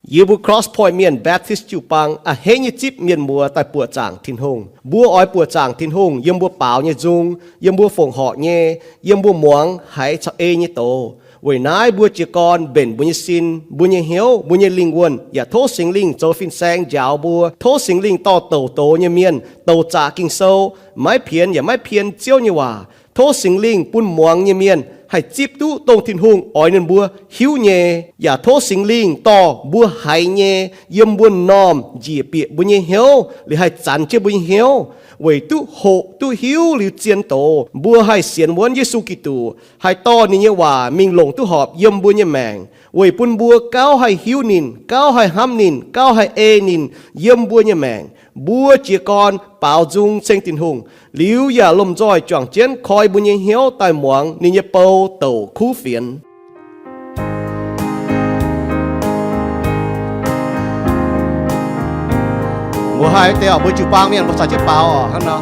Yie mbuo Cross Point Mienh Baptist jiu-baang a'hneiv nyei zipv mienh muoz daaih buoqc zaangc Tin-Hungh. Mbuo oix buoqc zaangc Tin-Hungh yiem mbuo baaux nyei nzung, yiem mbuo fongc horc nyei, yiem mbuo muangx haiz caux ei nyei doz. Weic naaiv mbuo jiez gorn mbenc mbuo nyei sin, mbuo nyei hnyouv, mbuo nyei lingh wuonh, yaac tov Singx Lingh zoux fin-saeng njaaux mbuo. Tov Singx Lingh dorh douc doz nyei mienh, douc zaqc Ging-Sou, maiv pienx yaac maiv pien Ziouv nyei waac. Tov Singx Lingh bun muangx nyei mienh haih zipv duqv dongh Tin-Hungh oix ninh mbuo hiuv nyei, yaac tov Singx Lingh dorh mbuo haiz nyei yiem mbuo m'normh njiec bieqc mbuo nyei hnyouv, liuz haih zanx jienv mbuo nyei hnyouv, weic duqv hoqc duqv hiuv liuz zien doz, mbuo haih sienx wuonv Yesu Giduc, haih dorh ninh nyei waac mingh longc duqv horpc yiem mbuo nyei maengc, weic bun mbuo gauh haih hiuv ninh, gauh haih hnamv ninh, gauh haih ei ninh yiem mbuo nyei maengc. Mbuo jiez gorn baaux nzung ceng Tin-Hungh, liuz yaac lomh nzoih juangc jienv koi mbuo nyei hnyouv daaih muangx ninh nyei bou douc kuv fienx. Mbuo haih deix oc, mbuo jiu-baang mienh mbuo caux jienv baaux oc, hnangv nor.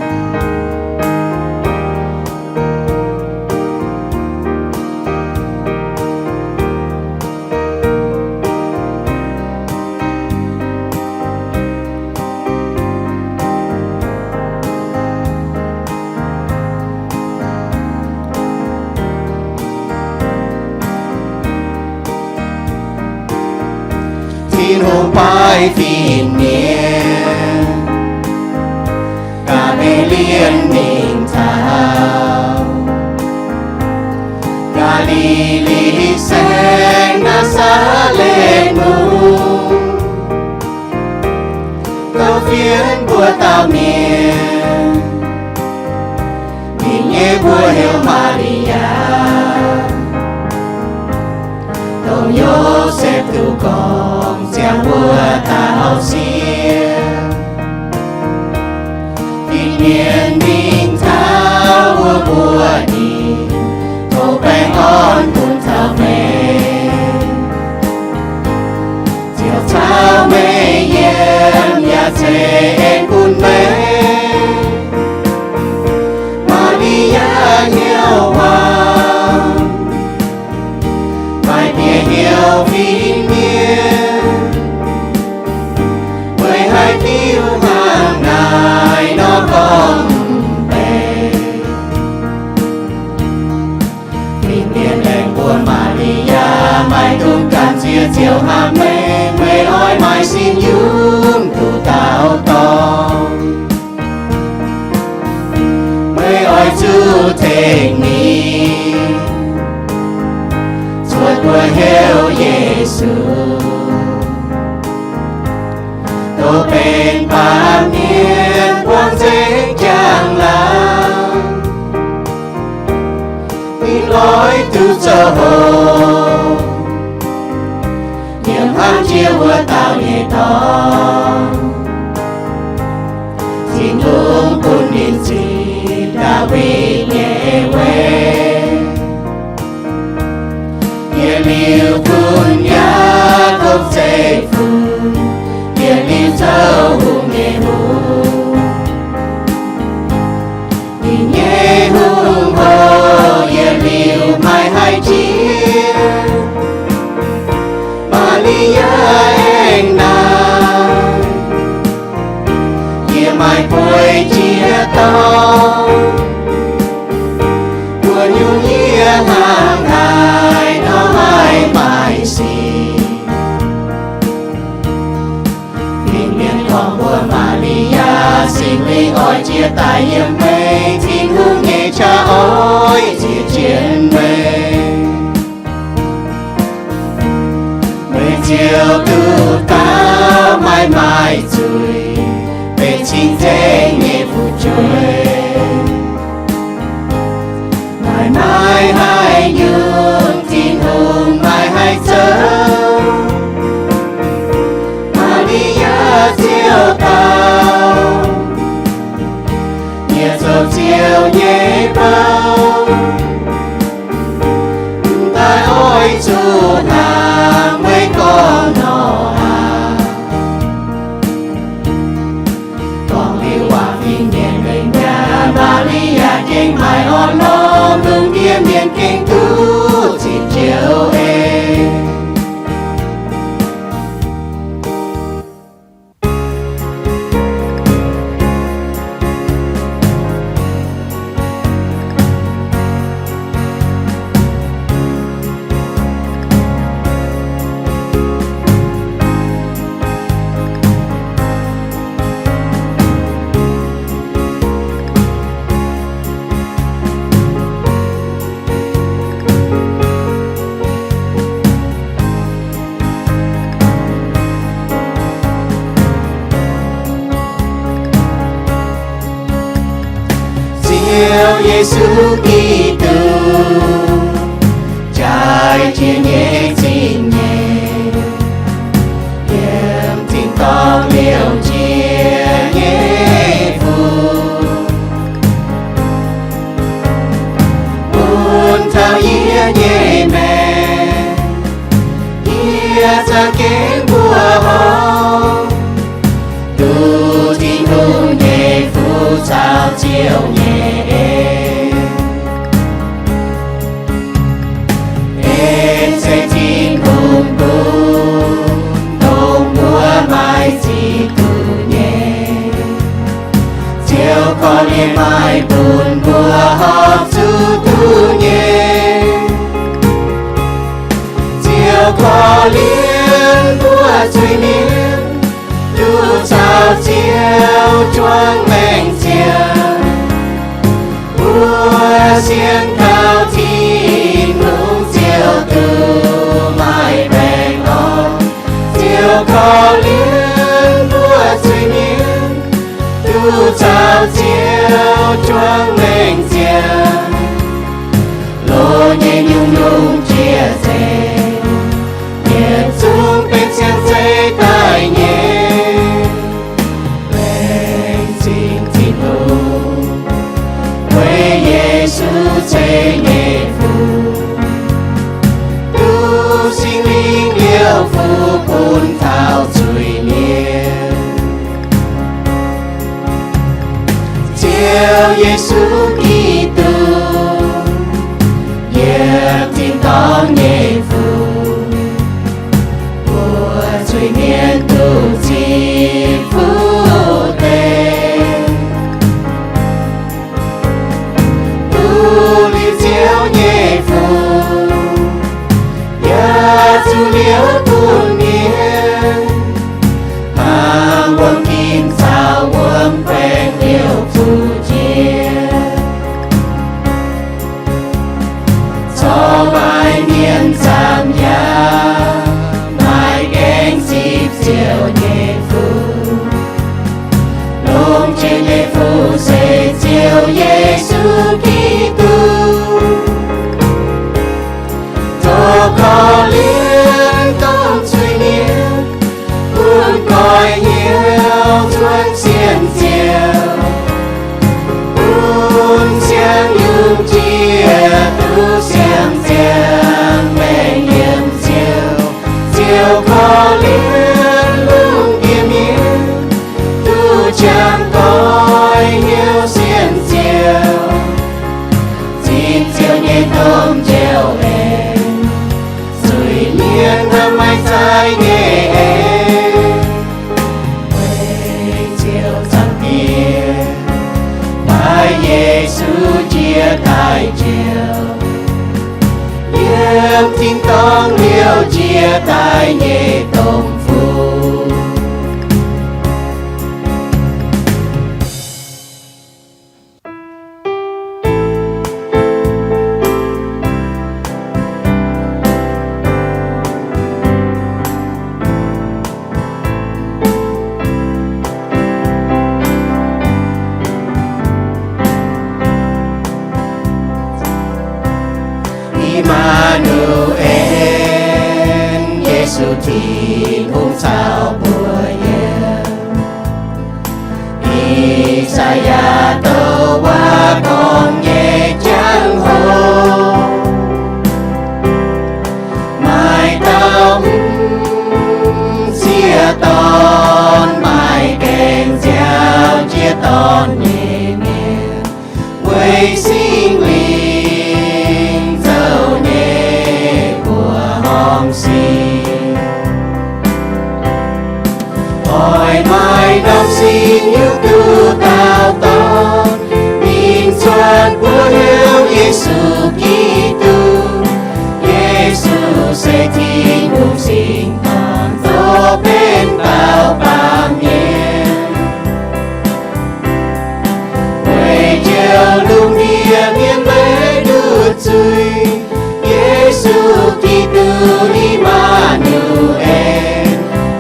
Tin-Hungh paaiv fin-mienh, Gaa^li^li^en mingh taux Gaa^li^li Saengv, Naa^saa^letv Mungv, gauh fienx mbuo dauh mienh, ninh nyei mbuox heuc Maa^li^yaa, dongh Yosepv duqv gorngv ziangh wuov dauh sieqv. Fin-mienh mingh taux wuov mbuox ninh, tov baengh orn bun taux meih, ziouc caux meih yiem yaac ceix en bun meih. Maa^li^yaa hnyouv waac, maaih bieqc hnyouv fin-mienh, meih haih tiuv hnangv naaiv nor gorngv mv benx. Fin-mienh aengx mbuox Maa^li^yaa, Maiv dungx gamh nziex Ziouv hnamv meih. Meih oix maaih sin yungz duqv dauh dorn. Meih oix zuqc tengx ninh, cuotv mbuox heuc Yesu, dongh benx baamh mienh buangh nzengc njang-laangc. Ninh oix duqv zoux hoc, yiem hnangv jiex wuov dauh nyei dorn. Tin-Hungh bun ninh zipv Ndaawitv nyei weic, yietc liuz bun Yaakopv zeiv-fun, yietc liuz zoux hungh nyei hungh. Ninh nyei hungh hoc yietc liuz maiv haih jiex. Maa^li^yaa aengx naaic, yie maaih bueix jiex dorngx, mbuo nyungc yie hnangv haaix nor haih maaih sic? Fin-mienh gorngv mbuox Maa^li^yaa, Singx Lingh oix jiex daaih yiem meih, Tin-Hungh nyei qaqv oix zieqc jienv meih. Meih ziouc duqv dauh maiv maaih zuiz, benx cing-nzengc nyei fu'jueiv. Maaih, maaih haaix nyungc Tin-Hungh maiv haih zoux, Maa^li^yaa ziouc dau, yie zoux Ziouv nyei bou, mv daaih oix zuqc hnangv meih gorngv nor aqv. Gorngv liuz waac fingx nyei mienh, Maa^li^yaa gengh maaih orn-lorqc, lungh ndiev mienh gengh duqv zipv Ziouv ei. Yesu Giduc, jaaix jiex nyei zingh nyeic, yiem zinh dorngh liouc jiex nyei fuqv, bun taux yie nyei maengc, yie za'gengh mbuoqc horngh, duqv Tin-Hungh nyei fuqv caux Ziouv nyei en. En se Tin-Hungh bun dongh mbuo maaih ziex duqv nyei. Ziouv korv-lienh maaih bun mbuo horpc zuqc duqv nyei. Ziouv korv-lienh mbuo zuiz-mienh, duqv caux Ziouv juangc maengc ziangh. Mbuo sienx kaux Tin-Hungh Ziouv duqv maaih baengh orn. Ziouv korv-lienh mbuo zuiz-mienh, duqv caux Ziouv juangc maengc ziangh. Loz nyei nyungc-nyungc jiex nzengc, yietc zungv benx siang-zeiv daaih nyei. Laengz zingh Tin-Hungh, weic Yesu ceix nyei fuqv, duqv Singx Lingh liouh fuqv bun taux zuiz-mienh. Ziouv Yesu Giduc, yiem tin-dorngh nyei fuqv, mbuo zuiz-mienh duqv ziqc fuqv deix. Duqv liuz Ziouv nyei fuqv, yaac zuqc liouv bun mienh, hnangv wuom ginv caux wuom baengc liouh fuqv jiex. Corc maaih mienh zaamv yaac maaih gaengh zipv Ziouv nyei fuqv. Longx jiex nyei fuqv se Ziouv Yesu Giduc, zoux korv-lienh domh zuiz-mienh, bun goiv hnyouv cuotv sienh Ziouv, bun siang-yungh jiex duqv siang-ziangh maengc yiem Ziouv. Ziouv korv-lienh lungh ndiev mienh, duqv qangx goiv hnyouv sienh Ziouv, zipv Ziouv nyei domh njoux en, zuiz-mienh hnamv maiv zaaiv nyei en. Weic Ziouv Zaangc Diex baaix Yesu jiex daaih njoux, yiem tin-dorngh liouh jiex daaih nyei domh fuqv. I^maa^nu^en, Yesu Tin-Hungh caux mbuo yiem. I^saa^yaa douc waac gorngv nyei jangx-hoc, maaih dauh m'sieqv dorn, maaih gaengh nziaaux jiex dorn nyei mienh, weic Singx Lingh zoux nyei mbuoqc horngh sin. Oix maaih norm sin hiuv duqv dauh dorn, ninh cuotv mbuox heuc Yesu Giduc. Yesu se Tin-Hungh Singx Dorn, zoux benx dauh baamh mienh, weic njoux lungh ndiev mienh maiv nduqc zuiz. Yesu Giduc, I^maa^nu^en,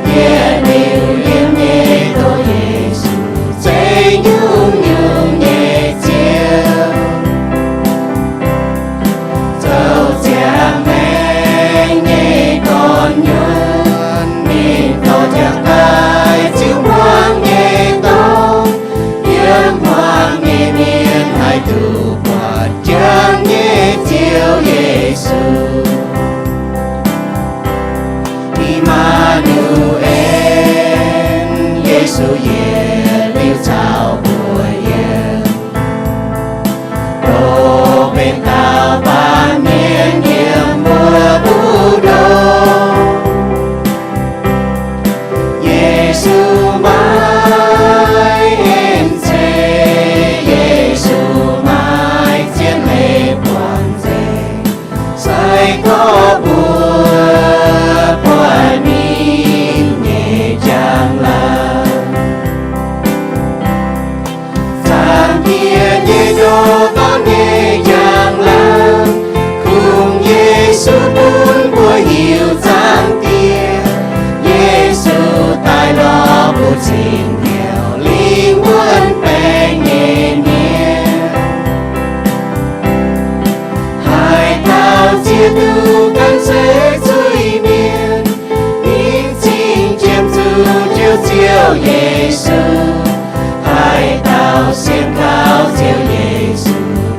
yietc liuz yiem nyei doz Yesu, zeiz nyungc-nyungc nyei Ziouv. Zinh hnyouv lingh wuonh baengh nyei mienh, haaix dauh ziex duqv gan se zuiz-mienh, ninh cingx jiem zuqc Ziouv, Ziouv Yesu. Haaix dauh sienx kaux Ziouv Yesu,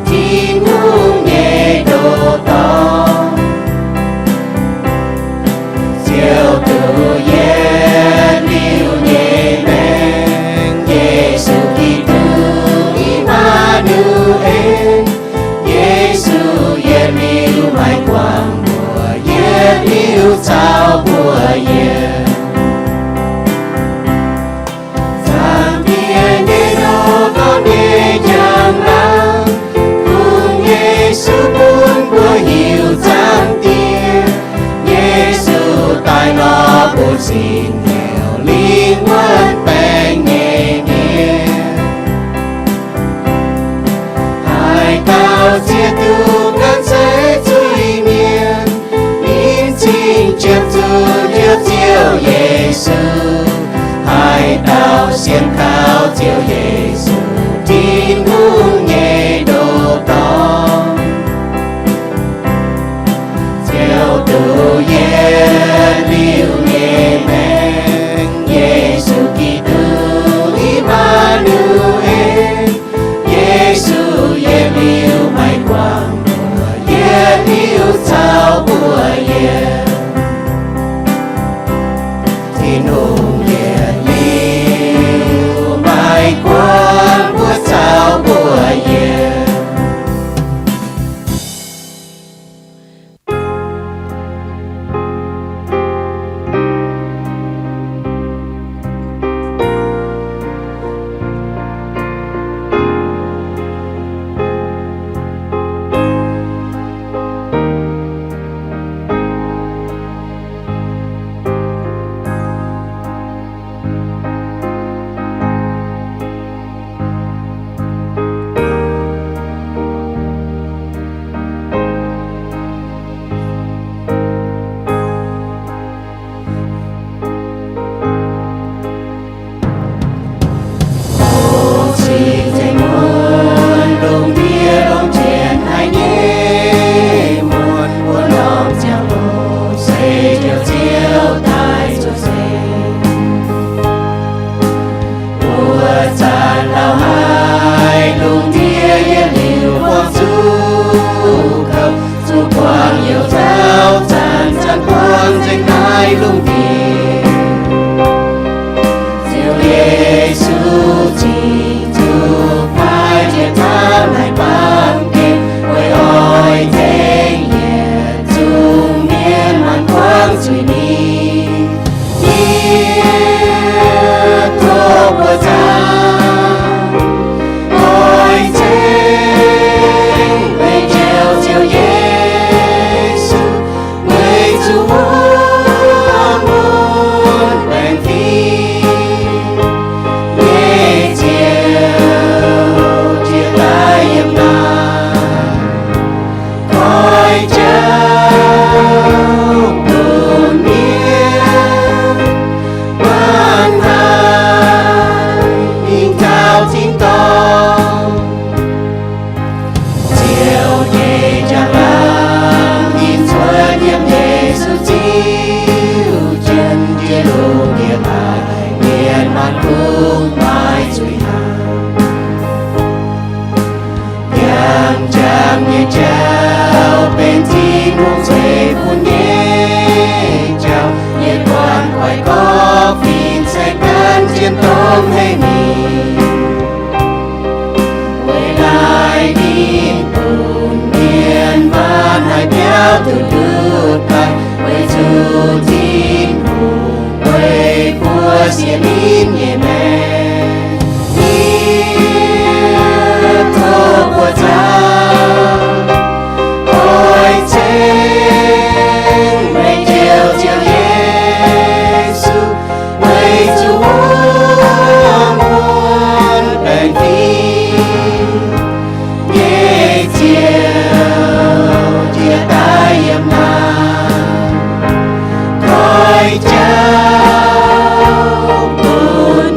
Tin-Hungh nyei ndoh dorngx, Ziouv duqv yietc liuz nyei maengc. Yesu Giduc, I^maa^nu^en. Yesu yietc liuz maiv guangc mbuo, yietc liuz caux mbuo yiem. Zaangc Diex nyei ndoh gorngv nyei njang laangc, kungx Yesu bun mbuo hiuv Zaangc Diex. Yesu daaih lorz mbuo zinh hnyouv lingh wuonh baengh nyei mienh. Haaix dauh ziex duqv gan se zuiz-mienh, ninh cingx jiem zuqc Ziouv, Ziouv Yesu. Haaix dauh sienx kaux Ziouv Yesu, Tin-Hungh nyei ndoh dorngx, Ziouv duqv yietc liuz nyei maengc. Yesu Giduc, I^maa^nu^en. Yesu yietc liuz maiv guangc mbuo, yietc liuz caux mbuo yiem. Tin-Hungh yietc liuz maiv guangc mbuo, caux mbuo yiem. Lungh cing nzengc muonz, lungh ndiev longc jienv haiz nyei muonz, wuov norm ziangh hoc se Ziouv, Ziouv daaih zuqc nzengc. Wuov zanc ndau haaix lungh ndiev yietc liuz buangh zuqc kouv, zuqc buangh youc nzauh, zanc-zanc buangh nzengc naaiv lungh ndiev. Ziouv Yesu cingx zuqc paaiv jiex taux naaiv baamh gen, weic oix tengx yietc zungv mienh maanc buangv zuiz-ningv. Yie tov mbuo zaangc, oix ceng meih Njoux Ziouv Yesu, weic zuqc wuov muonz baengc fingx nyei Ziouv jiex daaih yiem naaiv. Koiv jauv bun mienh maanc haaix nyungc taux tin-dorngh. Ziouv nyei njang-laangc ninh cuotv yiem Yesu Ziouv jienv, njie-lungh njie-ndaaih mienh maanc kungx maiv zuiz hnaangx. Yangh jangx nyei jauv benx Tin-Hungh ceix bun nyei jauv. Yie buatc koiv gorqv-fingx se gan jienv domh hei mingh. Weic naaiv ninh bun mienh maanc haaix biauv duqv ndutv daaih, weic zuqc Tin-Hungh weic mbuo sienx ninh nyei maengc. Yie tov mbuo zaangc, oix ceng meih Njoux Ziouv Yesu, weic zuqc wuov muonz baengc fingx nyei Ziouv jiex daaih yiem naaiv. Koiv jauv bun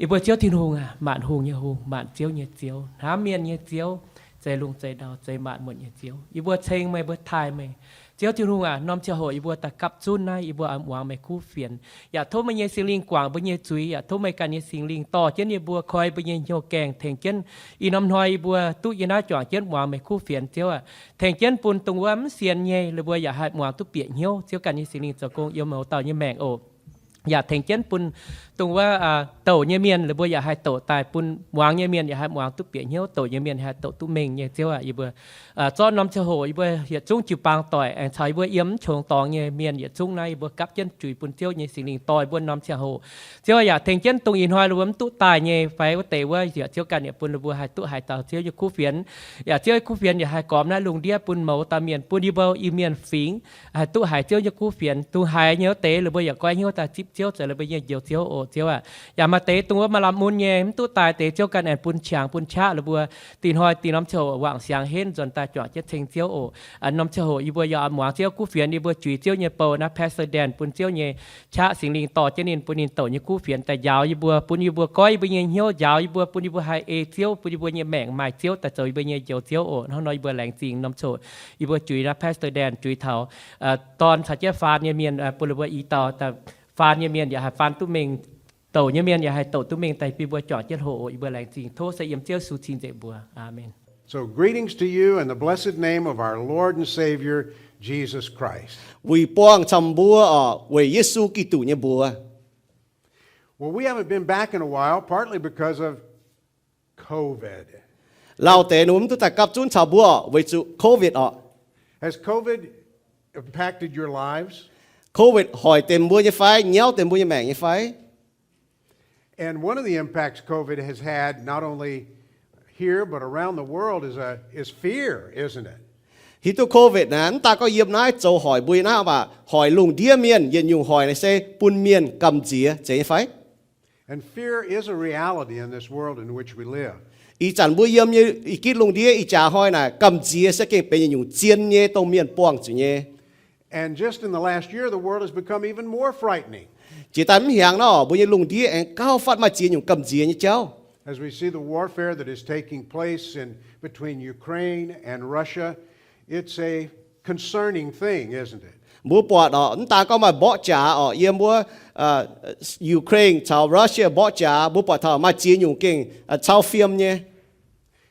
Yie mbuo Ziouv Tin-Hungh aac, maanc hungh nyei Hungh, maanc ziouv nyei Ziouv, hnamv mienh nyei Ziouv, zeix lungh zeix ndau, zeix maanc muotc nyei Ziouv, yie mbuo ceng meih, mbuo taaih meih. Ziouv Tin-Hungh aac, norm ziangh hoc yie mbuo daaih gapv zunv naaiv, yie mbuo oix muangx meih kuv fienx. Yaac tov meih nyei Singx Lingh guangc mbuo nyei zuiz, yaac tov meih ganh nyei Singx Lingh dorh jienv yie mbuo, koi mbuo nyei hnyouv gaengh, tengx jienv ih norm hnoi yie mbuo duqv yie naaiv juangc jienv muangx meih kuv fienx, Ziouv aac. Tengx jienv bun dongh wuov mv sienx nyei, ninh mbuo yaac haih muangx duqv bieqc hnyouv. Ziouv ganh nyei Singx Lingh zoux gong yiem mouz dauh nyei maengc oc. Yaac tengx jienv bun dongh wuov douc nyei mienh, ninh mbuo yaac haih douc daaih, bun muangx nyei mienh yaac haih muangx duqv bieqc hnyouv, douc nyei mienh haih douc duqv mengh nyei, Ziouv aac. Yie mbuo zorqv norm ziangh hoc yie mbuo yietc zungv jiu-baang doic aengx caux yie mbuo yiem mv qongx dorngx nyei mienh yietc zungv naaiv, yie mbuo gapv jienv juix bun Ziouv nyei Singx Lingh dorh yie mbuo norm ziangh hoc. Ziouv yaac tengx jienv dongh ih hnoi ninh mbuo mv duqv daaih nyei fai wuov deix wuov, yaac Ziouv ganh yaac bun ninh mbuo haih duqv haiz taux Ziouv nyei kuv fienx. Yaac Ziouv nyei kuv fienx yaac haih gormx naaiv lungh ndiev bun mouz dauh mienh, bun yie mbuo Iu-Mienh fingx haih duqv haiz Ziouv nyei kuv fienx. Dongh haiz nyei wuov deix ninh mbuo yaac goiv hnyouv daaih zipv Ziouv, zoux ninh mbuo nyei Njoux Ziouv oc, Ziouv aac. Yaac maaih deix dongh wuov maaih lamh mun nyei mv duqv daaih deix, Ziouv ganh aengx bun qangx bun qaqv ninh mbuo dingh hnoi dingh norm ziangh hoc wangc siangx henv nzuonx daaih juangc jienv ceng Ziouv oc. Norm ziangh hoc yie mbuo yaac muangx Ziouv kuv fienx, yie mbuo juix Ziouv nyei bou naaiv Pastor Dan, bun Ziouv nyei qaqv Singx Lingh dorh jienv ninh, bun ninh douc nyei kuv fienx daaih njaaux yie mbuo, bun yie mbuo goiv yie mbuo nyei hnyouv, njaaux yie mbuo, bun yie mbuo haih ei Ziouv, bun yie mbuo nyei maengc maaih Ziouv daaih zoux yie mbuo nyei Njoux Ziouv oc. Hnangv nor yie mbuo laengz zingh norm ziangh hoc yie mbuo juix naaiv Pastor Dan juix taux dorn caux jienv faan nyei mienh, bun ninh mbuo i dauh faan nyei mienh yaac haih faan duqv mengh, douc nyei mienh yaac haih douc duqv mengh daaih bun mbuo juangc jienv hoqc oc. Yie mbuo laengz zingh tov se yiem Ziouv Yesu cing nzengc mbuox. Aamen. So greetings to you in the blessed name of our Lord and Savior, Jesus Christ. Wuic buangh camv mbuo oc, weic Yesu Giduc nyei mbuox. Well, we haven't been back in a while, partly because of COVID. Lauh deix ninh mbuo mv duqv daaih gapv zunv caux mbuo oc, weic zuqc COVID oc. Has COVID impacted your lives? COVID hoic deix mbuo nyei fai, nyauv deix mbuo nyei maengc nyei fai? And one of the impacts COVID has had, not only here but around the world, is a, is fear, isn't it? Hiuv duqv COVID naaic, mv daaih gorngv yiem naaiv zoux hoic mbuo nyei naaiv, mv baac hoic lungh ndiev mienh. Yietc nyungc hoic naaic se bun mienh gamh nziex, zeiz nyei fai? And fear is a reality in this world in which we live. Ih zanc mbuo yiem nyei ih gitv lungh ndiev ih jaax hnoi naaic, gamh nziex se gengh benx yietc nyungc zien nyei dongh mienh buangh zuqc nyei. And just in the last year, the world has become even more frightening. Jiex daaih mv hiaangx nor, mbuo nyei lungh ndiev aengx gauh fatv maaih ziex nyungc gamh nziex nyei jauv. As we see the warfare that is taking place in, between Ukraine and Russia, it's a concerning thing, isn't it? Mbuo buatc oc, mv daan gorngv maaih mborqv jaax oc, yiem wuov Ukraine caux Russia mborqv jaax, mbuo buatc taux maaih ziex nyungc gengh cau fiem nyei.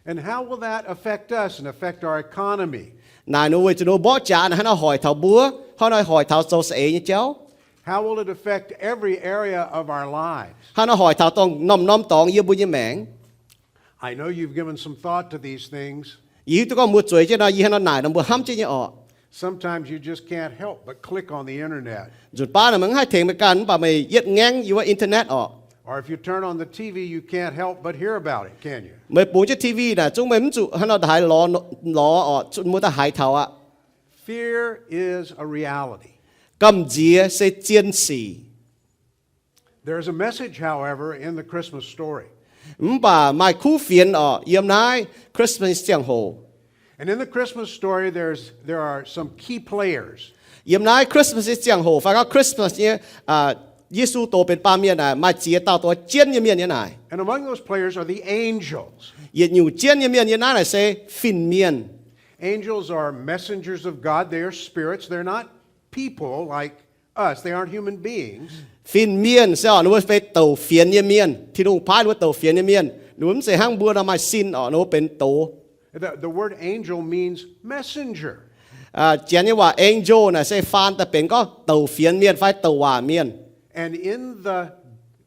And how will that affect us and affect our economy? Naaic ninh weic zuqc ninh mborqv jaax naaic hnangv nor hoic taux mbuo, hnangv nor hoic taux zoux saeng-eix nyei jauv. How will it affect every area of our lives? Hnangv nor hoic taux dongh norm-norm dorngx yiem mbuo nyei maengc. I know you've given some thought to these things. Yie hiuv duqv gorngv mbuo zueiz jienv nor, yie hnangv nor naaic nor mbuo hnamv jienv nyei oc. Sometimes you just can't help but click on the internet. Nzunc baav naaic meih mv haih tengx meih ganh, mv baac meih yietv ngaengv yiem wuov internet oc. Or if you turn on the T V, you can't help but hear about it, can you? Meih bungx jienv T V naaic zungv meih mv zuqc hnangv nor ndaaih lorz, lorz oc, zuqc mbuo daaih haiz taux aqv. Fear is a reality. Gamh nziex se zien sic. There is a message, however, in the Christmas story. Mv baac maaih kuv fienx oc yiem naaiv Christmas ziangh hoc. And in the Christmas story, there's, there are some key players. Yiem naaiv Christmas nyei ziangh hoc fai gorngv Christmas nyei, Yesu doz benx baamh mienh naaic maaih ziex dauh doz jienv nyei mienh nyei naaic. And among those players are the angels. Yietc nyungc jienv nyei mienh nyei naaiv naaic se fin-mienh. Angels are messengers of God. They are spirits. They're not people like us. They aren't human beings. Fin-mienh se oc, ninh mbuo benx douc fienx nyei mienh. Tin-Hungh paaiv ninh mbuo douc fienx nyei mienh. Ninh mbuo mv zeiz hnangv mbuo nor maaih sin oc, ninh mbuo benx doz. The, the word angel means messenger. Janx nyei waac angel naaic se faan daaih benx gorngv douc fienx mienh fai douc waac mienh. And in the,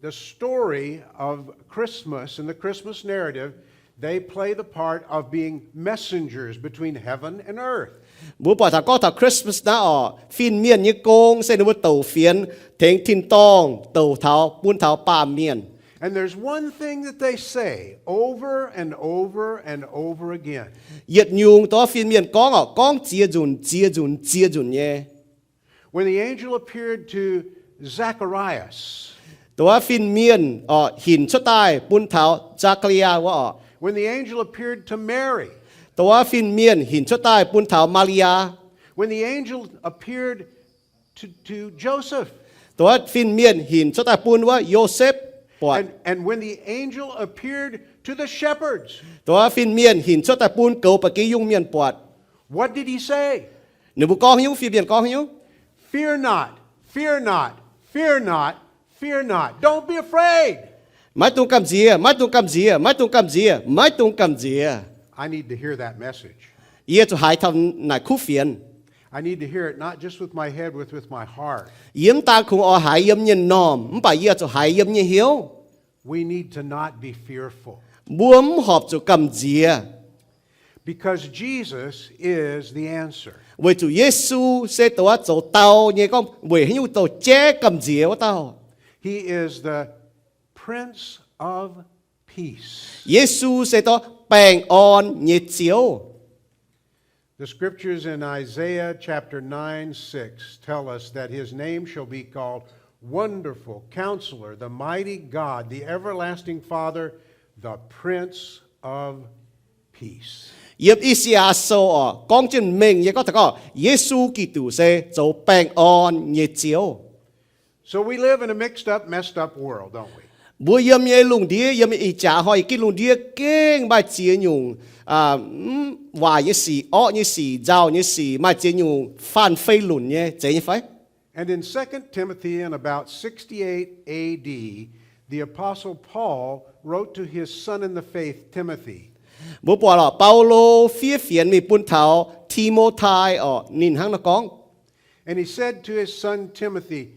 the story of Christmas, in the Christmas narrative, they play the part of being messengers between heaven and earth. Mbuo buatc taux gorngv taux Christmas naaiv oc, fin-mienh nyei gong se ninh mbuo douc fienx tengx tin-dorngh douc taux bun taux baamh mienh. And there's one thing that they say over and over and over again. Yietc nyungc dongh fin-mienh gorngv oc, gorngv ziex nzunc, ziex nzunc, ziex nzunc nyei. When the angel appeared to Zacharias, dongh wuov fin-mienh oc hinc cuotv daaih bun taux Saa^kaa^li^yaa wuov oc. When the angel appeared to Mary, dongh wuov fin-mienh hinc cuotv daaih bun taux Maa^li^yaa. When the angel appeared to, to Joseph, dongh wuov fin-mienh hinc cuotv daaih bun wuov Yosepv. buatc. And, and when the angel appeared to the shepherds, Dongh fin-mienh hinc cuotv daaih bun goux ba'gi yungh mienh buatc, what did he say? Ninh mbuo gorngv nyungc, fin-mienh gorngv nyungc, Fear not, fear not, fear not, fear not. Don't be afraid. Maiv dungx gamh nziex, maiv dungx gamh nziex, maiv dungx gamh nziex, maiv dungx gamh nziex. I need to hear that message. Yie zuqc haiz taux naaic kuv fienx. I need to hear it not just with my head, with, with my heart. Yie mv daan kungx oix haiz yiem nyei m'normh, mv baac yie zuqc haiz yiem nyei hnyouv. We need to not be fearful. Mbuo mv horpc zuqc gamh nziex. Because Jesus is the answer. Weic zuqc Yesu se dongh zoux dau nyei, gorngv weic haaix nyungc douz jaiv gamh nziex wuov dauh. He is the Prince of Peace. Yesu se dongh baengh orn nyei Ziouv. The scriptures in Isaiah chapter nine six tell us that his name shall be called Wonderful Counselor, the Mighty God, the Everlasting Father, the Prince of Peace. Yiem I^saa^yaa Sou orqc, gorngv jienv mengh nyei gorngv taux gorngv Yesu Giduc se zoux baengh orn nyei Ziouv. So we live in a mixed up, messed up world, don't we? Mbuo yiem nyei lungh ndiev, yiem nyei ih jaax hnoi ginv lungh ndiev gengh maaih ziex nyungc mv waaic nyei sic, orqv nyei sic, nzauh nyei sic, maaih ziex nyungc faanh fei lunc nyei, zeiz nyei fai? And in Second Timothy in about sixty-eight A D, the Apostle Paul wrote to his son in the faith, Timothy. Mbuo buatc lorqc, Baulo fiev fienx mingh bun taux Ti^mo^tai orqc, ninh hnangv nor gorngv. And he said to his son Timothy,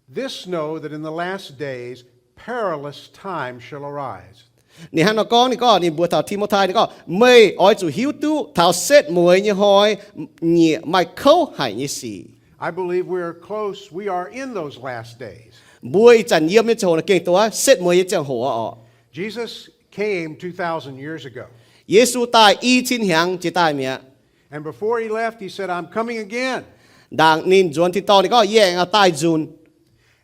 This know that in the last days perilous times shall arise. Ninh hnangv nor gorngv, ninh gorngv, ninh mbuox taux Ti^mo^tai, ninh gorngv, Meih oix zuqc hiuv duqv taux setv mueiz nyei hnoi nyieqc maaih kouv haic nyei sic. I believe we are close, we are in those last days. Mbuo ih zanc yiem nyei ziangh hoc naaic gengh dongh wuov setv mueiz nyei ziangh hoc orqc. Jesus came two thousand years ago. Yesu daaih i cin hnyangx jiex daaih mi'aqv. And before he left, he said, I'm coming again. Ndaangc ninh nzuonx tin-dorngh ninh gorngv, Yie aengx daaih nzunc.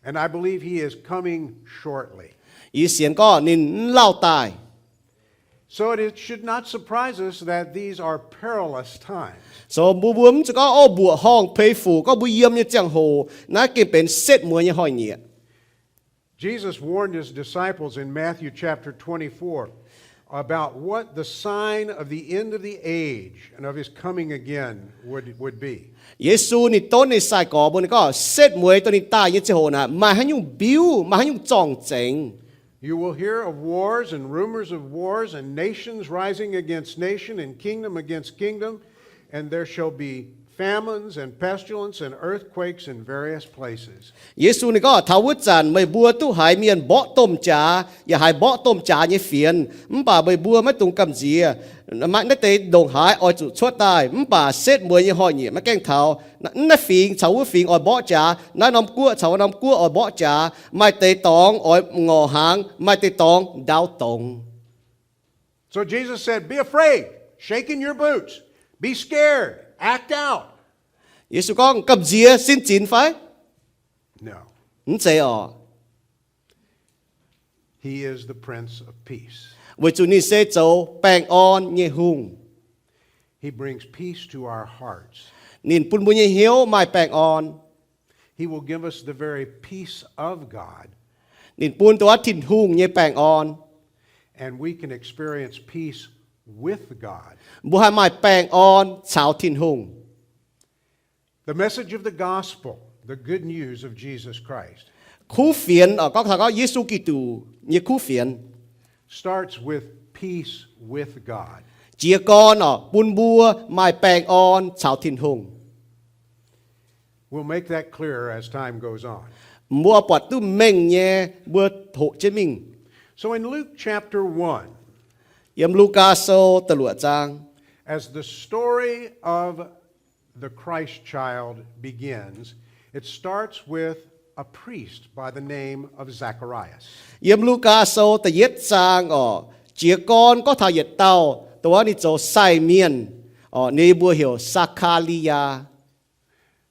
And I believe he is coming shortly. Yie sienx gorngv ninh mv lauh daaih. So it should not surprise us that these are perilous times. So mbuo mbuo mv zuqc gorngv, O, mbuoqc horngh peix fuc gorngv mbuo yiem nyei ziangh hoc naaiv gengh benx setv mueiz nyei hnoi-nyieqc. Jesus warned his disciples in Matthew chapter twenty-four about what the sign of the end of the age and of his coming again would, would be. Yesu ninh donv ninh sai-gorx mbuo, ninh gorngv setv mueiz dongh ninh daaih nyei ziangh hoc naaic maaih haaix nyungc mbiuv, maaih haaix nyungc zorng-zengx. You will hear of wars and rumors of wars and nations rising against nation and kingdom against kingdom, and there shall be famines and pestilence and earthquakes in various places. Yesu ninh gorngv, Taux wuov zanc meih mbuo duqv haiz mienh mborqv domh jaax, yaac haiz mborqv domh jaax nyei fienx. Mv baac meih mbuo maiv dungx gamh nziex. Naaiv deix ndongc haaix oix zuqc cuotv daaih, mv baac setv mueiz nyei hnoi-nyieqc maiv gaengh taux. Naaiv fingx caux wuov fingx oix mborqv jaax, naaiv norm guoqv caux wuov norm guoqv oix mborqv jaax, maaih deix dorngx oix ngorc hnaangx, maaih deix dorngx ndau dongz. So Jesus said, Be afraid, shake in your boots, be scared, act out. Yesu gorngv, Gamh nziex, sin zinx fai? No. Mv zeiz orqc. He is the Prince of Peace. Weic zuqc ninh se zoux baengh orn nyei hungh. He brings peace to our hearts. Ninh bun mbuo nyei hnyouv maaih baengh orn. He will give us the very peace of God. Ninh bun duqv Tin-Hungh nyei baengh orn. And we can experience peace with God. Mbuo haih maaih baengh orn caux Tin-Hungh. The message of the gospel, the good news of Jesus Christ, Kuv fienx, gorngv taux gorngv Yesu Giduc nyei kuv fienx, starts with peace with God. Jiez gorn orqc, bun mbuo maaih baengh orn caux Tin-Hungh. We'll make that clearer as time goes on. Mbuo buatc duqv mengh nyei, mbuo hoqc jienv mingh. So in Luke chapter one, Yiem Lugaa Sou da'luoqc zaang, as the story of the Christ child begins, it starts with a priest by the name of Zacharias. Yiem Lugaa Sou da'yietv zaang orqc, jiez gorn gorngv taux yietc dauh dongh wuov ninh zoux sai mienh orqc, ninh mbuox heuc Saa^kaa^li^yaa.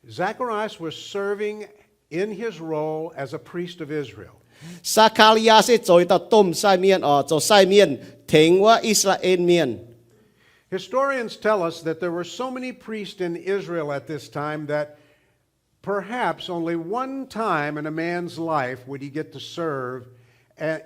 Zacharias was serving in his role as a priest of Israel. Saa^kaa^li^yaa se zoux yietc dauh domh sai mienh orqc, zoux sai mienh tengx wuov I^saa^laa^en Mienh. Historians tell us that there were so many priests in Israel at this time that perhaps only one time in a man's life would he get to serve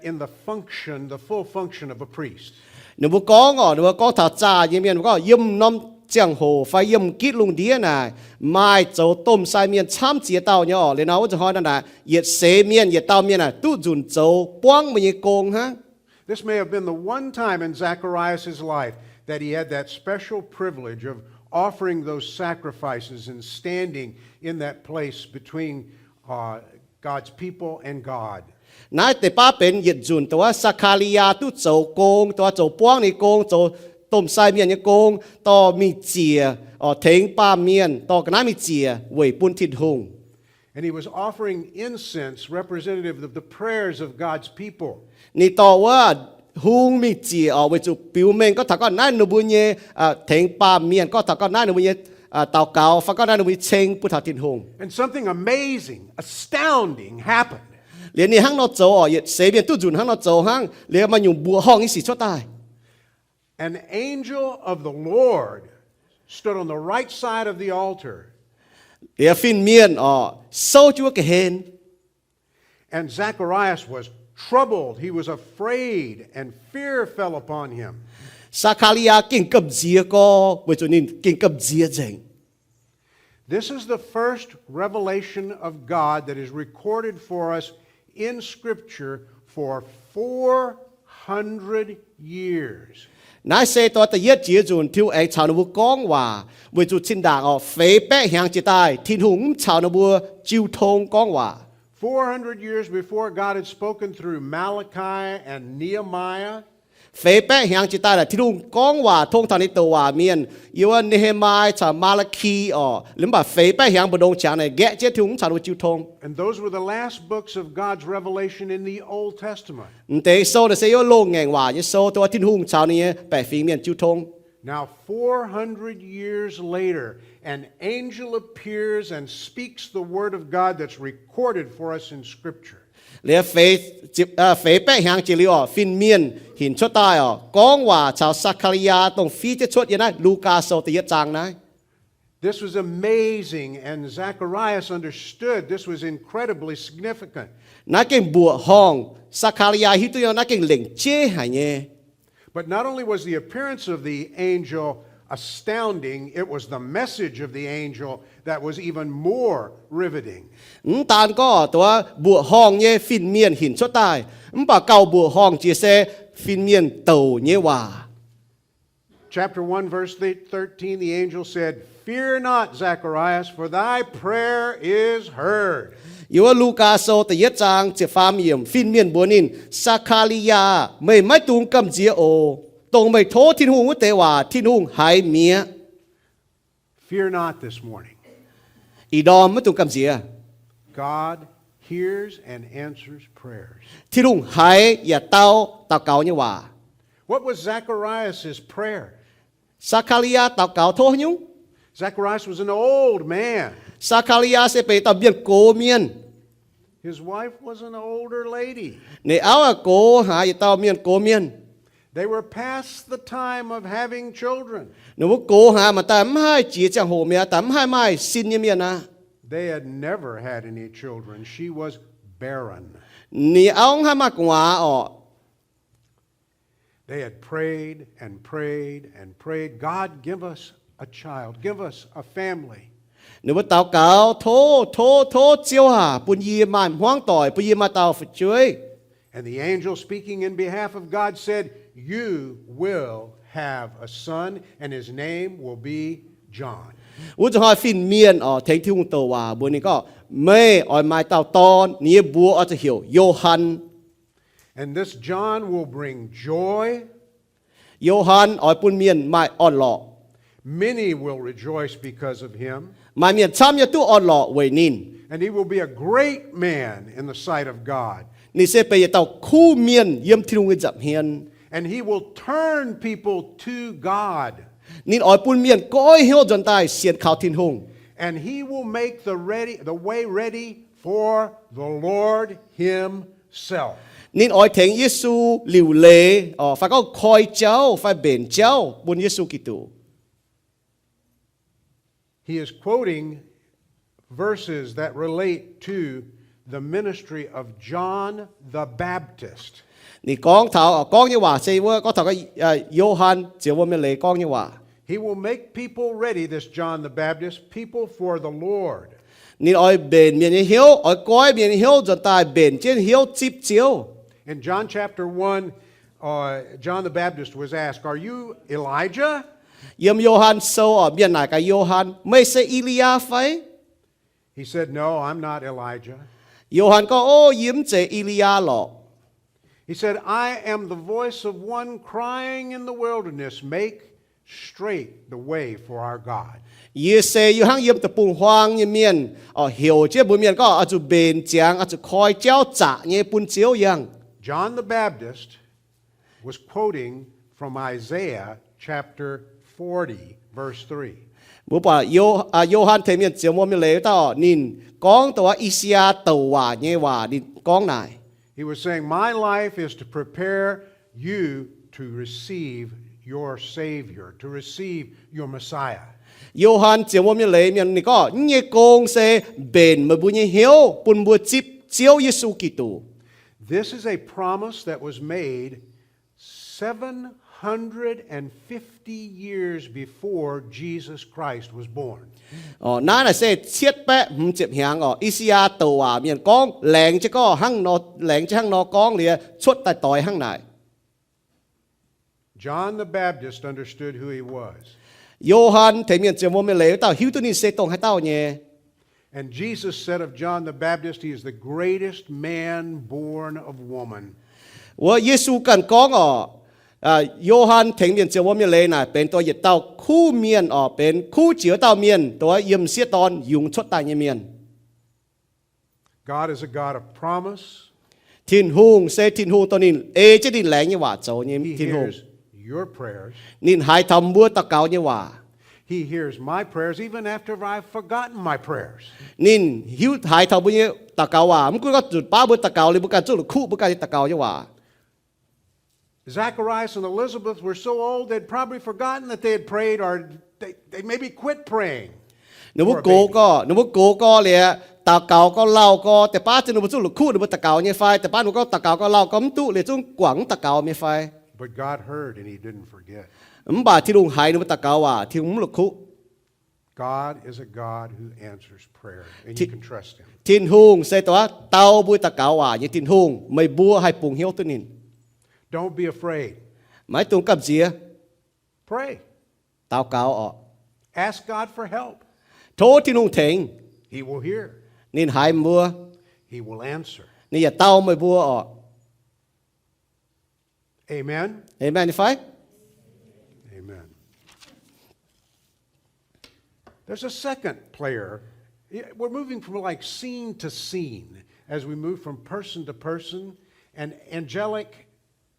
in the function, the full function of a priest. Ninh mbuo gorngv orqc, ninh mbuo gorngv taux zaah nyei mienh mbuo gorngv, yiem norm ziangh hoc fai yiem gitv lungh ndiev naaic, maaih zoux domh sai mienh camv ziex dauh nyei orqc. Liuz nor wuov zanc hnoi naaic, yietc seix mienh, yietc dauh mienh naaic duqv nzunc zoux buangv meih nyei gong hnangv. This may have been the one time in Zacharias' life that he had that special privilege of offering those sacrifices and standing in that place between uh, God's people and God. Naaiv deix baav benx yietc nzunc dongh wuov Saa^kaa^li^yaa duqv zoux gong, dongh wuov zoux buangv ninh gong, zoux domh sai mienh nyei gong, dorh mingh ziec, tengx baamh mienh dorh ga'naaiv mingh ziec weic bun Tin-Hungh. And he was offering incense representative of the prayers of God's people. Ninh dorh wuov hung mingh ziec orqc, weic zuqc biux mengh gorngv taux gorngv naaiv ninh mbuo nyei tengx baamh mienh, gorngv taux gorngv naaiv ninh mbuo nyei daux gaux, fai gorngv naaiv ninh mbuo nyei ceng bun taux Tin-Hungh. And something amazing, astounding happened. Liuz ninh hnangv nor zoux orqc, yietc seix mienh duqv nzunc hnangv nor zoux hnangv. Liuz maaih nyungc mbuoqc horngh nyei sic cuotv daaih. An angel of the Lord stood on the right side of the altar. Liuz fin-mienh orqc souv jienv wuov ga'hlen. And Zacharias was troubled. He was afraid, and fear fell upon him. Saa^kaa^li^yaa gengh gamh nziex gorx, weic zuqc ninh gengh gamh nziex nzengc. This is the first revelation of God that is recorded for us in Scripture for four hundred years. Naaiv se dongh da'yietv jiex nzunc Tin-Hungh aengx caux ninh mbuo gorngv waac, weic zuqc zinh ndaangc orqc feix baeqv hnyangx jiex daaih Tin-Hungh mv caux ninh mbuo jiu tong gorngv waac. Four hundred years before, God had spoken through Malachi and Nehemiah. Feix baeqv hnyangx jiex daaih naaic Tin-Hungh gorngv waac tong taux ninh douc waac mienh, yiem wuov Ne^he^mai caux Maa^laa^ki orqc. Liuz mv baac feix baeqv hnyangx mbu'ndongx qangx naaic nqaeqv jienv Tin-Hungh mv caux ninh mbuo jiu tong. And those were the last books of God's revelation in the Old Testament. M'deix sou naaic se yiem wuov Loz-Ngaengc Waac nyei sou, dongh wuov Tin-Hungh caux ninh nyei baeqc fingx mienh jiu tong. Now, four hundred years later, an angel appears and speaks the word of God that's recorded for us in Scripture. Liuz feix baeqv hnyangx jiex liuz orqc, fin-mienh hinc cuotv daaih orqc, gorngv waac caux Saa^kaa^li^yaa dongh fiev jienv cuotv yiem naaiv Lugaa Sou da'yietv zaang naaiv. This was amazing, and Zacharias understood this was incredibly significant. Naaiv gengh mbuoqc horngh. Saa^kaa^li^yaa hiuv duqv nyei naaiv gengh lengc jeiv haic nyei. But not only was the appearance of the angel astounding, it was the message of the angel that was even more riveting. Mv daan gorngv dongh wuov mbuoqc horngh nyei fin-mienh hinc cuotv daaih, mv baac gauh mbuoqc horngh jiex se fin-mienh douc nyei waac. Chapter one, verse thirteen, the angel said, Fear not, Zacharias, for thy prayer is heard. Yiem wuov Lugaa Sou da'yietv zaang ziepc faam yiemc, fin-mienh mbuox ninh, Saa^kaa^li^yaa, meih maiv dungx gamh nziex oc. Dongh meih tov Tin-Hungh wuov deix waac Tin-Hungh haiz mi'aqv. Fear not this morning. Ih ndorm maiv dungx gamh nziex. God hears and answers prayers. Tin-Hungh haiz yaac dau daux gaux nyei waac. What was Zacharias' prayer? Saa^kaa^li^yaa daux gaux tov haaix nyungc? Zacharias was an old man. Saa^kaa^li^yaa se benx dauh mienh gox mienh. His wife was an older lady. Ninh auv aah gox haic, yietc dauh mienh gox mienh. They were past the time of having children. Ninh mbuo gox haic, maaih daaih mv haih jiex ziangh hoc mi'aqv, daaih mv haih maaih sin nyei mienh aqv. They had never had any children. She was barren. Ninh auv mv haih maaih gu'nguaaz orqc. They had prayed and prayed and prayed, God, give us a child, give us a family. Ninh mbuo daux gaux, Tov, tov, tov Ziouv aac, bun yie maaih hmuangv doic, bun yie maaih dauh fu'jueiv. And the angel speaking in behalf of God said, You will have a son, and his name will be John. Wuov zanc hnoi fin-mienh orqc, tengx Tin-Hungh douc waac mbuox ninh gorngv, Meih oix maaih dauh dorn, ninh nyei mbuox oix zuqc heuc Yo^han. And this John will bring joy. Yo^han oix bun mienh maaih orn-lorqc. Many will rejoice because of him. Maaih mienh camv nyei duqv orn-lorqc weic ninh. And he will be a great man in the sight of God. Ninh se benx yietc dauh kuv mienh yiem Tin-Hungh nyei nza'hmien. And he will turn people to God. Ninh oix bun mienh goiv hnyouv nzuonx daaih sienx kaux Tin-Hungh. And he will make the ready, the way ready for the Lord himself. Ninh oix tengx Yesu liuc leiz, fai gorngv koi jauv fai mbenc jauv bun Yesu Giduc. He is quoting verses that relate to the ministry of John the Baptist. Ninh gorngv taux, gorngv nyei waac se wuov gorngv taux Yo^han Zioux Wuom Mienh Leiz gorngv nyei waac. He will make people ready, this John the Baptist, people for the Lord. Ninh oix mbenc mienh nyei hnyouv, oix goiv mienh nyei hnyouv nzuonx daaih mbenc jienv hnyouv zipv Ziouv. In John chapter one, uh, John the Baptist was asked, Are you Elijah? Yiem Yo^han Sou oc, mienh naaic gaax Yo^han, Meih se E^li^yaa fai? He said, No, I'm not Elijah. Yo^han gorngv, O, yie mv zeiz E^li^yaa lorqc. He said, I am the voice of one crying in the wilderness, Make straight the way for our God. Yie se yiem hnangv yiem deic-bung-huaang nyei mienh, oc, heuc jienv mbuox mienh gorngv, Oix zuqc mbenc ziangx, oix zuqc koi jauv zaqc nyei bun Ziouv yangh. John the Baptist was quoting from Isaiah chapter forty, verse three. Mbuo buatc Yo, Yo^han Tengx Mienh Zioux Wuom Mienh Leiz wuov dauh, ninh gorngv dongh wuov I^saa^yaa douc waac nyei waac ninh gorngv naaic. He was saying, My life is to prepare you to receive your Savior, to receive your Messiah. Yo^han Zioux Wuom Mienh Leiz mienh ninh gorngv, Yie nyei gong se mbenc meih mbuo nyei hnyouv bun mbuo zipv Ziouv Yesu Giduc. This is a promise that was made seven hundred and fifty years before Jesus Christ was born. Naaiv naaic se cietv baeqv hmz ziepc hnyangx oc, I^saa^yaa douc waac mienh gorngv, laengz jienv gorngv hnangv nor, laengz jienv hnangv nor gorngv liuz cuotv daaih doix hnangv naaic. John the Baptist understood who he was. Yo^han Tengx Mienh Zioux Wuom Mienh Leiz wuov dauh hiuv duqv ninh se dongh haaix dauh nyei. And Jesus said of John the Baptist, He is the greatest man born of woman. Wuov Yesu ganh gorngv oc, Yo^han Tengx Mienh Zioux Wuom Mienh Leiz naaic benx dongh yietc dauh kuv mienh oc, benx kuv jiex wuov dauh mienh, dongh wuov yiem m'sieqv dorn yungz cuotv daaih nyei mienh. God is a God of promise. Tin-Hungh se Tin-Hungh dongh ninh ei jienv ninh laengz nyei waac zoux nyei Tin-Hungh. He hears your prayers. Ninh haiz taux mbuo daux gaux nyei waac. He hears my prayers even after I've forgotten my prayers. Ninh hiuv haiz taux mbuo nyei daux gaux waac, mv gunv gorngv zuqc baav mbuo daux gaux liuz mbuo ganh zuqc la'kuqv mbuo ganh nyei daux gaux nyei waac. Zacharias and Elizabeth were so old they'd probably forgotten that they had prayed or they, they maybe quit praying. Ninh mbuo gox gorx, ninh mbuo gox gorx liuz, daux gaux gorx lauh gorx, deix baav zungv ninh mbuo zuqc la'kuqv ninh mbuo daux gaux nyei fai, deix baav ninh mbuo gorngv daux gaux gorx lauh gorx mv duqv liuz zungv guangc mv daux gaux nyei fai. But God heard and he didn't forget. Mv baac Tin-Hungh haiz ninh mbuo daux gaux waac, Tin-Hungh mv la'kuqv. God is a God who answers prayer, and you can trust him. Tin-Hungh se dongh wuov dau mbuo daux gaux waac nyei Tin-Hungh, meih mbuo haih bungx hnyouv duqv ninh. Don't be afraid. Maiv dungx gamh nziex. Pray. Daux gaux oc. Ask God for help. Tov Tin-Hungh tengx. He will hear. Ninh haiz mbuo. He will answer. Ninh yaac dau meih mbuo oc. Amen. Amen fai? Amen. There's a second player. We're moving from, like, scene to scene as we move from person to person and angelic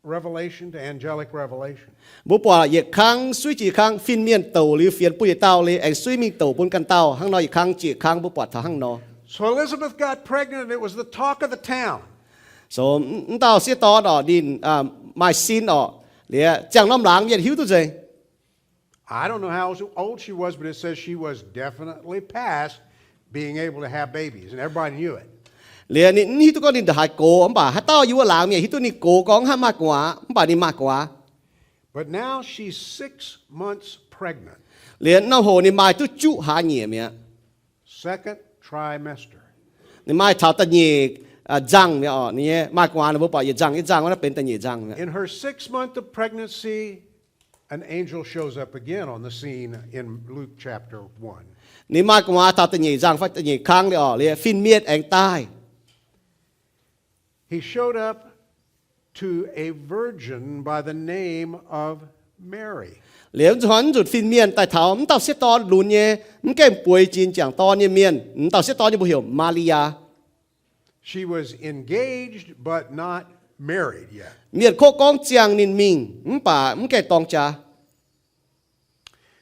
revelation to angelic revelation. Mbuo buatc yietc kang suiv jiex kang, fin-mienh douc liuz fienx bun yietc dauh liuz aengx suiv mingh douc bun ganh dauh. Hnangv nor yietc kang jiex kang mbuo buatc taux hnangv nor. So Elizabeth got pregnant and it was the talk of the town. So, mv dauh sieqv dorn oc, ninh maaih sin oc, liuz ziangh norm laangz mienh hiuv duqv nzengc. I don't know how old she was, but it says she was definitely past being able to have babies, and everybody knew it. Liuz ninh mv hiuv duqv gorngv ninh ndongc haaix gox, mv baac haaix dauh yiem wuov laangz mienh hiuv duqv ninh gox gorngv hnangv maaih gu'nguaaz, mv baac ninh maaih gu'nguaaz. But now she's six months pregnant. Liuz norm hoc ninh maaih duqv juqv hlaax nyieqc mi'aqv. Second trimester. Ninh maaih taux da'nyeic nzangh mi'aqv oc. Ninh nyei maaih gu'nguaaz ninh mbuo buatc yietc nzangh yietc nzangh wuov naaiv benx da'nyeic nzangh mi'aqv. In her sixth month of pregnancy, an angel shows up again on the scene in Luke chapter one. Ninh maaih gu'nguaaz taux da'nyeic nzangh fai da'nyeic kang liuz oc, liuz fin-mienh aengx daaih. He showed up to a virgin by the name of Mary. Liuz nzunc fin-mienh daaih taux mv dauh sieqv dorn lunx nyei, mv gaengh bueix jiex m'jangc dorn nyei mienh. Mv dauh sieqv dorn nyei mbuox heuc Maa^li^yaa. She was engaged but not married yet. Mienh kov gorngv ziangh ninh mingh, mv baac mv gaengh dorng jaax.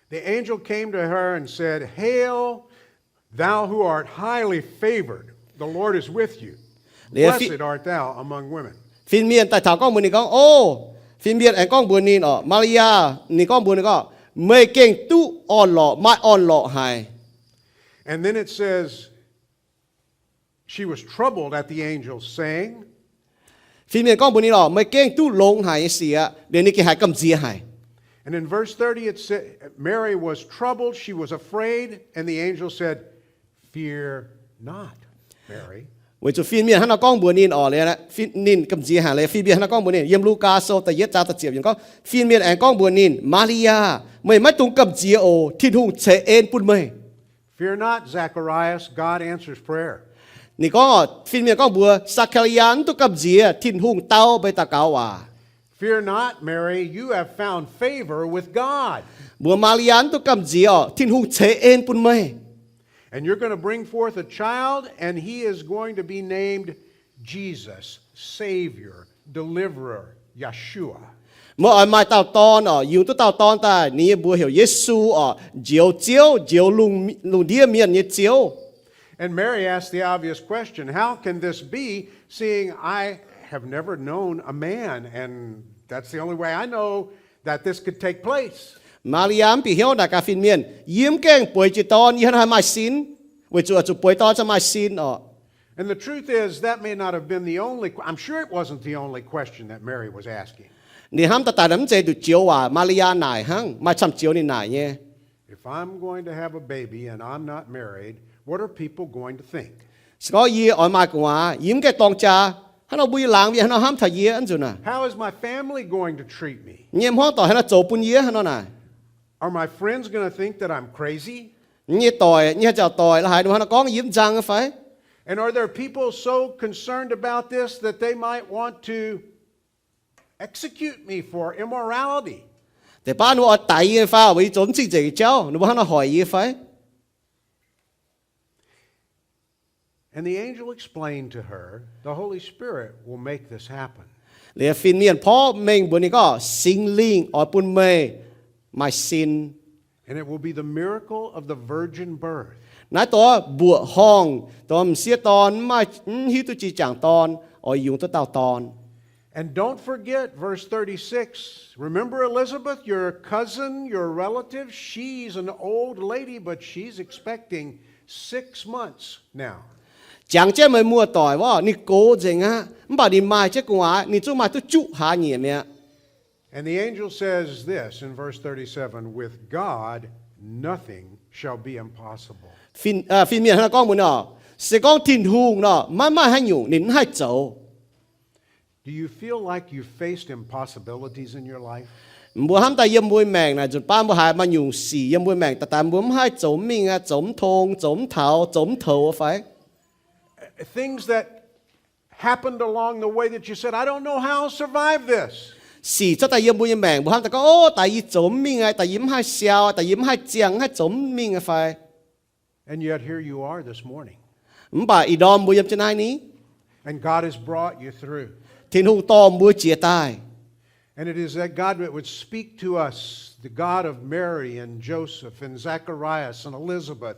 The angel came to her and said, Hail, thou who art highly favored, the Lord is with you. Blessed art thou among women. Fin-mienh daaih taux gorngv mbuox ninh gorngv, O, fin-mienh aengx gorngv mbuox ninh oc, Maa^li^yaa, ninh gorngv mbuox ninh gorngv, Meih gengh duqv orn-lorqc, maaih orn-lorqc haic. And then it says, She was troubled at the angel saying, Fin-mienh gorngv mbuox ninh oc, meih gengh duqv longx haic nyei sic aqv. Liuz ninh gengh haiz gamh nziex haic. And in verse thirty, it said, Mary was troubled, she was afraid, and the angel said, Fear not, Mary. Weic zuqc fin-mienh hnangv nor gorngv mbuox ninh oc, ninh gamh nziex haic. Liuz fin-mienh hnangv nor gorngv mbuox ninh, yiem Lugaa Sou da'yietv zaang da'ziepc yiemc gorngv, fin-mienh aengx gorngv mbuox ninh, Maa^li^yaa, meih maiv dungx gamh nziex oc. Tin-Hungh ceix en bun meih. Fear not, Zacharias, God answers prayer. Ninh gorngv, fin-mienh gorngv mbuox Saa^kaa^li^yaa, mv dungx gamh nziex, Tin-Hungh dau meih daux gaux waac. Fear not, Mary, you have found favor with God. Mbuox Maa^li^yaa, mv dungx gamh nziex oc, Tin-Hungh ceix en bun meih. And you're going to bring forth a child, and he is going to be named Jesus, Savior, Deliverer, Yeshua. Meih oix maaih dauh dorn oc, yungz duqv dauh dorn daaih, ninh nyei mbuox heuc Yesu oc, Njoux Ziouv, Njoux lungh, lungh ndiev mienh nyei Ziouv. And Mary asked the obvious question, How can this be, seeing I have never known a man, and that's the only way I know that this could take place? Maa^li^yaa mv bieqc hnyouv naaic gaax fin-mienh, Yie mv gaengh bueix jiex dorn, yie haaix nor haih maaih sin? Weic zuqc oix zuqc bueix dorn cingx maaih sin oc. And the truth is, that may not have been the only, I'm sure it wasn't the only question that Mary was asking. Ninh hnamv daaih daaih mv zeiz nduqc joux waac Maa^li^yaa naaic hnangv, maaih camv joux ninh naaic nyei. If I'm going to have a baby and I'm not married, what are people going to think? Se gorngv yie oix maaih gu'nguaaz, yie mv gaengh dorng jaa, haaix nor mbuo nyei laangz mienh haaix nor hnamv taux yie aqv nzunc naaic? How is my family going to treat me? Nyei hmuangv doic haaix nor zoux bun yie haaix nor naaic? Are my friends going to think that I'm crazy? Nyei doic, nyei haaix nzauc doic la'haaix ninh haaix nor gorngv yie mv nzang fai? And are there people so concerned about this that they might want to execute me for immorality? Deix baav ninh mbuo oix daix yie fai, weic yie zoux mv cing-nzengc nyei jauv, ninh mbuo haaix nor hoic yie fai? And the angel explained to her, The Holy Spirit will make this happen. Liuz fin-mienh porv mengh mbuox ninh gorngv, Singx Lingh oix bun meih maaih sin. And it will be the miracle of the virgin birth. Naaiv dongh mbuoqc horngh, dongh m'sieqv dorn mv maaih, mv hiuv duqv jiex jangc dorn, oix yungz duqv dauh dorn. And don't forget verse thirty-six. Remember Elizabeth, your cousin, your relative? She's an old lady, but she's expecting six months now. Jangx jienv meih muoz-doic wuov, ninh gox nzengc aqv, mv baac ninh maaih jienv gu'nguaaz, ninh zungv maaih duqv juqv hlaax nyieqc mi'aqv. And the angel says this in verse thirty-seven, With God, nothing shall be impossible. Fin, fin-mienh hnangv naaiv gorngv mbuox ninh oc, se gorngv Tin-Hungh nor, maiv maaih haaix nyungc ninh mv haih zoux. Do you feel like you faced impossibilities in your life? Mbuo hnamv daaih yiem mbuo maengc naaic nzunc baav mbuo haiz maaih nyungc sic yiem mbuo maengc daaih, daaih mbuo mv haih zoux mingh aqv, zoux mv tong, zoux mv taux, zoux mv toux fai? Things that happened along the way that you said, I don't know how I'll survive this. Sic cuotv daaih yiem mbuo nyei maengc, mbuo hnamv daaih gorngv, Ov, daaih yie zoux mv mingh aqv, daaih yie mv haih siau, daaih yie mv haih ziangh, mv haih zoux mv mingh aqv fai? And yet here you are this morning. Mv baac ih ndorm mbuo yiem jienv naaiv ni. And God has brought you through. Tin-Hungh dorh mbuo jiex daaih. And it is that God that would speak to us, the God of Mary and Joseph and Zacharias and Elizabeth.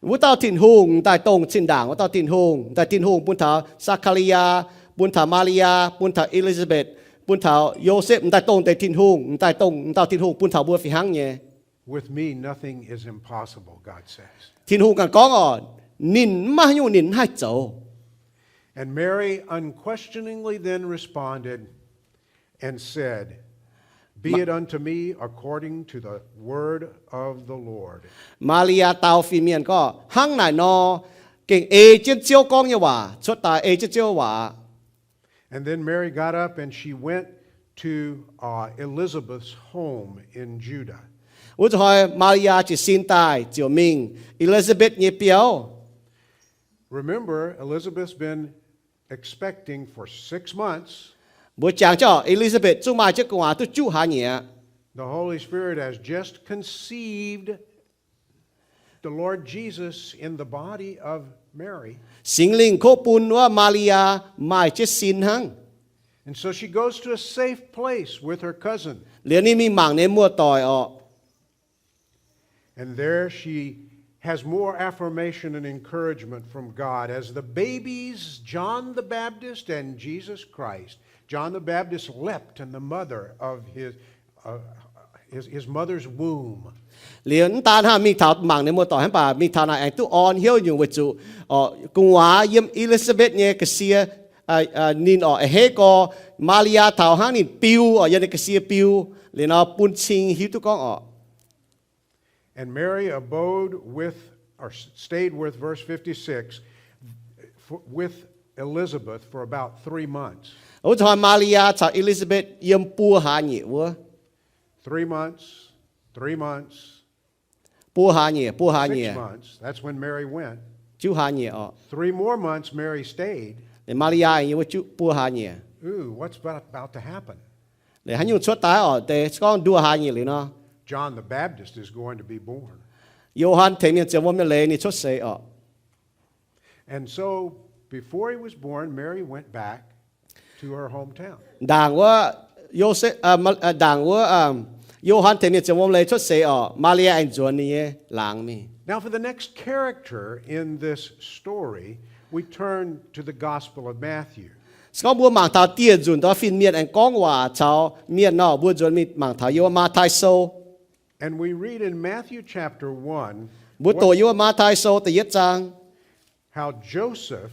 Wuov dauh Tin-Hungh daaih dongh zinh ndaangc wuov dauh Tin-Hungh, daaih Tin-Hungh bun taux Saa^kaa^li^yaa, bun taux Maa^li^yaa, bun taux E^li^saa^mbetc, bun taux Yosepv, m'daaih dongh deix Tin-Hungh, m'daaih dongh m'dauh Tin-Hungh bun taux mbuo fih hnangv nyei. With me, nothing is impossible, God says. Tin-Hungh ganh gorngv oc, ninh mv maaih haaix nyungc ninh mv haih zoux. And Mary unquestioningly then responded and said, Be it unto me according to the word of the Lord. Maa^li^yaa dau fin-mienh gorngv, Hnangv naaic nor, gengh ei jienv Ziouv gorngv nyei waac cuotv daaih, ei jienv Ziouv waac. And then Mary got up and she went to, uh, Elizabeth's home in Judah. Wuov zuqc hnoi Maa^li^yaa jiez sin daaih ziouc mingh E^li^saa^mbetc nyei biauv. Remember, Elizabeth's been expecting for six months. Mbuo jangx jienv E^li^saa^mbetc zungv maaih jienv gu'nguaaz duqv juqv hlaax nyieqc. The Holy Spirit has just conceived the Lord Jesus in the body of Mary. Singx Lingh kov bun wuov Maa^li^yaa maaih jienv sin hnangv. And so she goes to a safe place with her cousin. Liuz ninh mingh mangc ninh muoz-doic orqc. And there she has more affirmation and encouragement from God as the babies, John the Baptist and Jesus Christ. John the Baptist leapt and the mother of his, uh, his, his mother's womb. Liuz mv daan hnangv mingh taux mangc ninh muoz-doic hnangv, mv baac mingh taux naaic aengx duqv orn hnyouv nyungc weic zuqc gu'nguaaz yiem E^li^saa^mbetc nyei ga'sie, ninh orqc, a'hneiv gorx Maa^li^yaa taux hnangv ninh biu orqc, yiem ninh ga'sie biu. Liuz nor bun cing hiuv duqv gorngv orqc, And Mary abode with, or s-, stayed with, verse fifty-six, f-, with Elizabeth for about three months. Wuov zanc hnoi Maa^li^yaa caux E^li^saa^mbetc yiem buo hlaax nyieqc wuov. Three months, three months, buo hlaax nyieqc, buo hlaax six nyieqc, months, that's when Mary went. Juqv hlaax nyieqc orqc. Three more months Mary stayed. Liuz Maa^li^yaa aengx yiem wuov juqv buo hlaax nyieqc. Ooh, what's about, about to happen? Liuz haaix nyungc cuotv daaih orqc, deix se gorngv nduoh hlaax nyieqc liuz nor, John the Baptist is going to be born. Yo^han Tengx Mienh zienx wuom nyei leiz ninh cuotv seix orqc. And so, before he was born, Mary went back to her hometown. Ndaangc wuov Yosepv, ndaangc wuov Yo^han Tengx Mienh zienx wuom leiz cuotv seix orqc, Maa^li^yaa aengx nzuonx ninh nyei laangz mingh. Now, for the next character in this story, we turn to the Gospel of Matthew. Se gorngv mbuo mangc taux dieh nzunc dongh fin-mienh aengx gorngv waac caux mienh nor, mbuo nzuonx mingh mangc taux yiem wuov Matv^tai Sou. And we read in Matthew chapter one, mbuo doqc yiem wuov Matv^tai Sou da'yietv zaang, how Joseph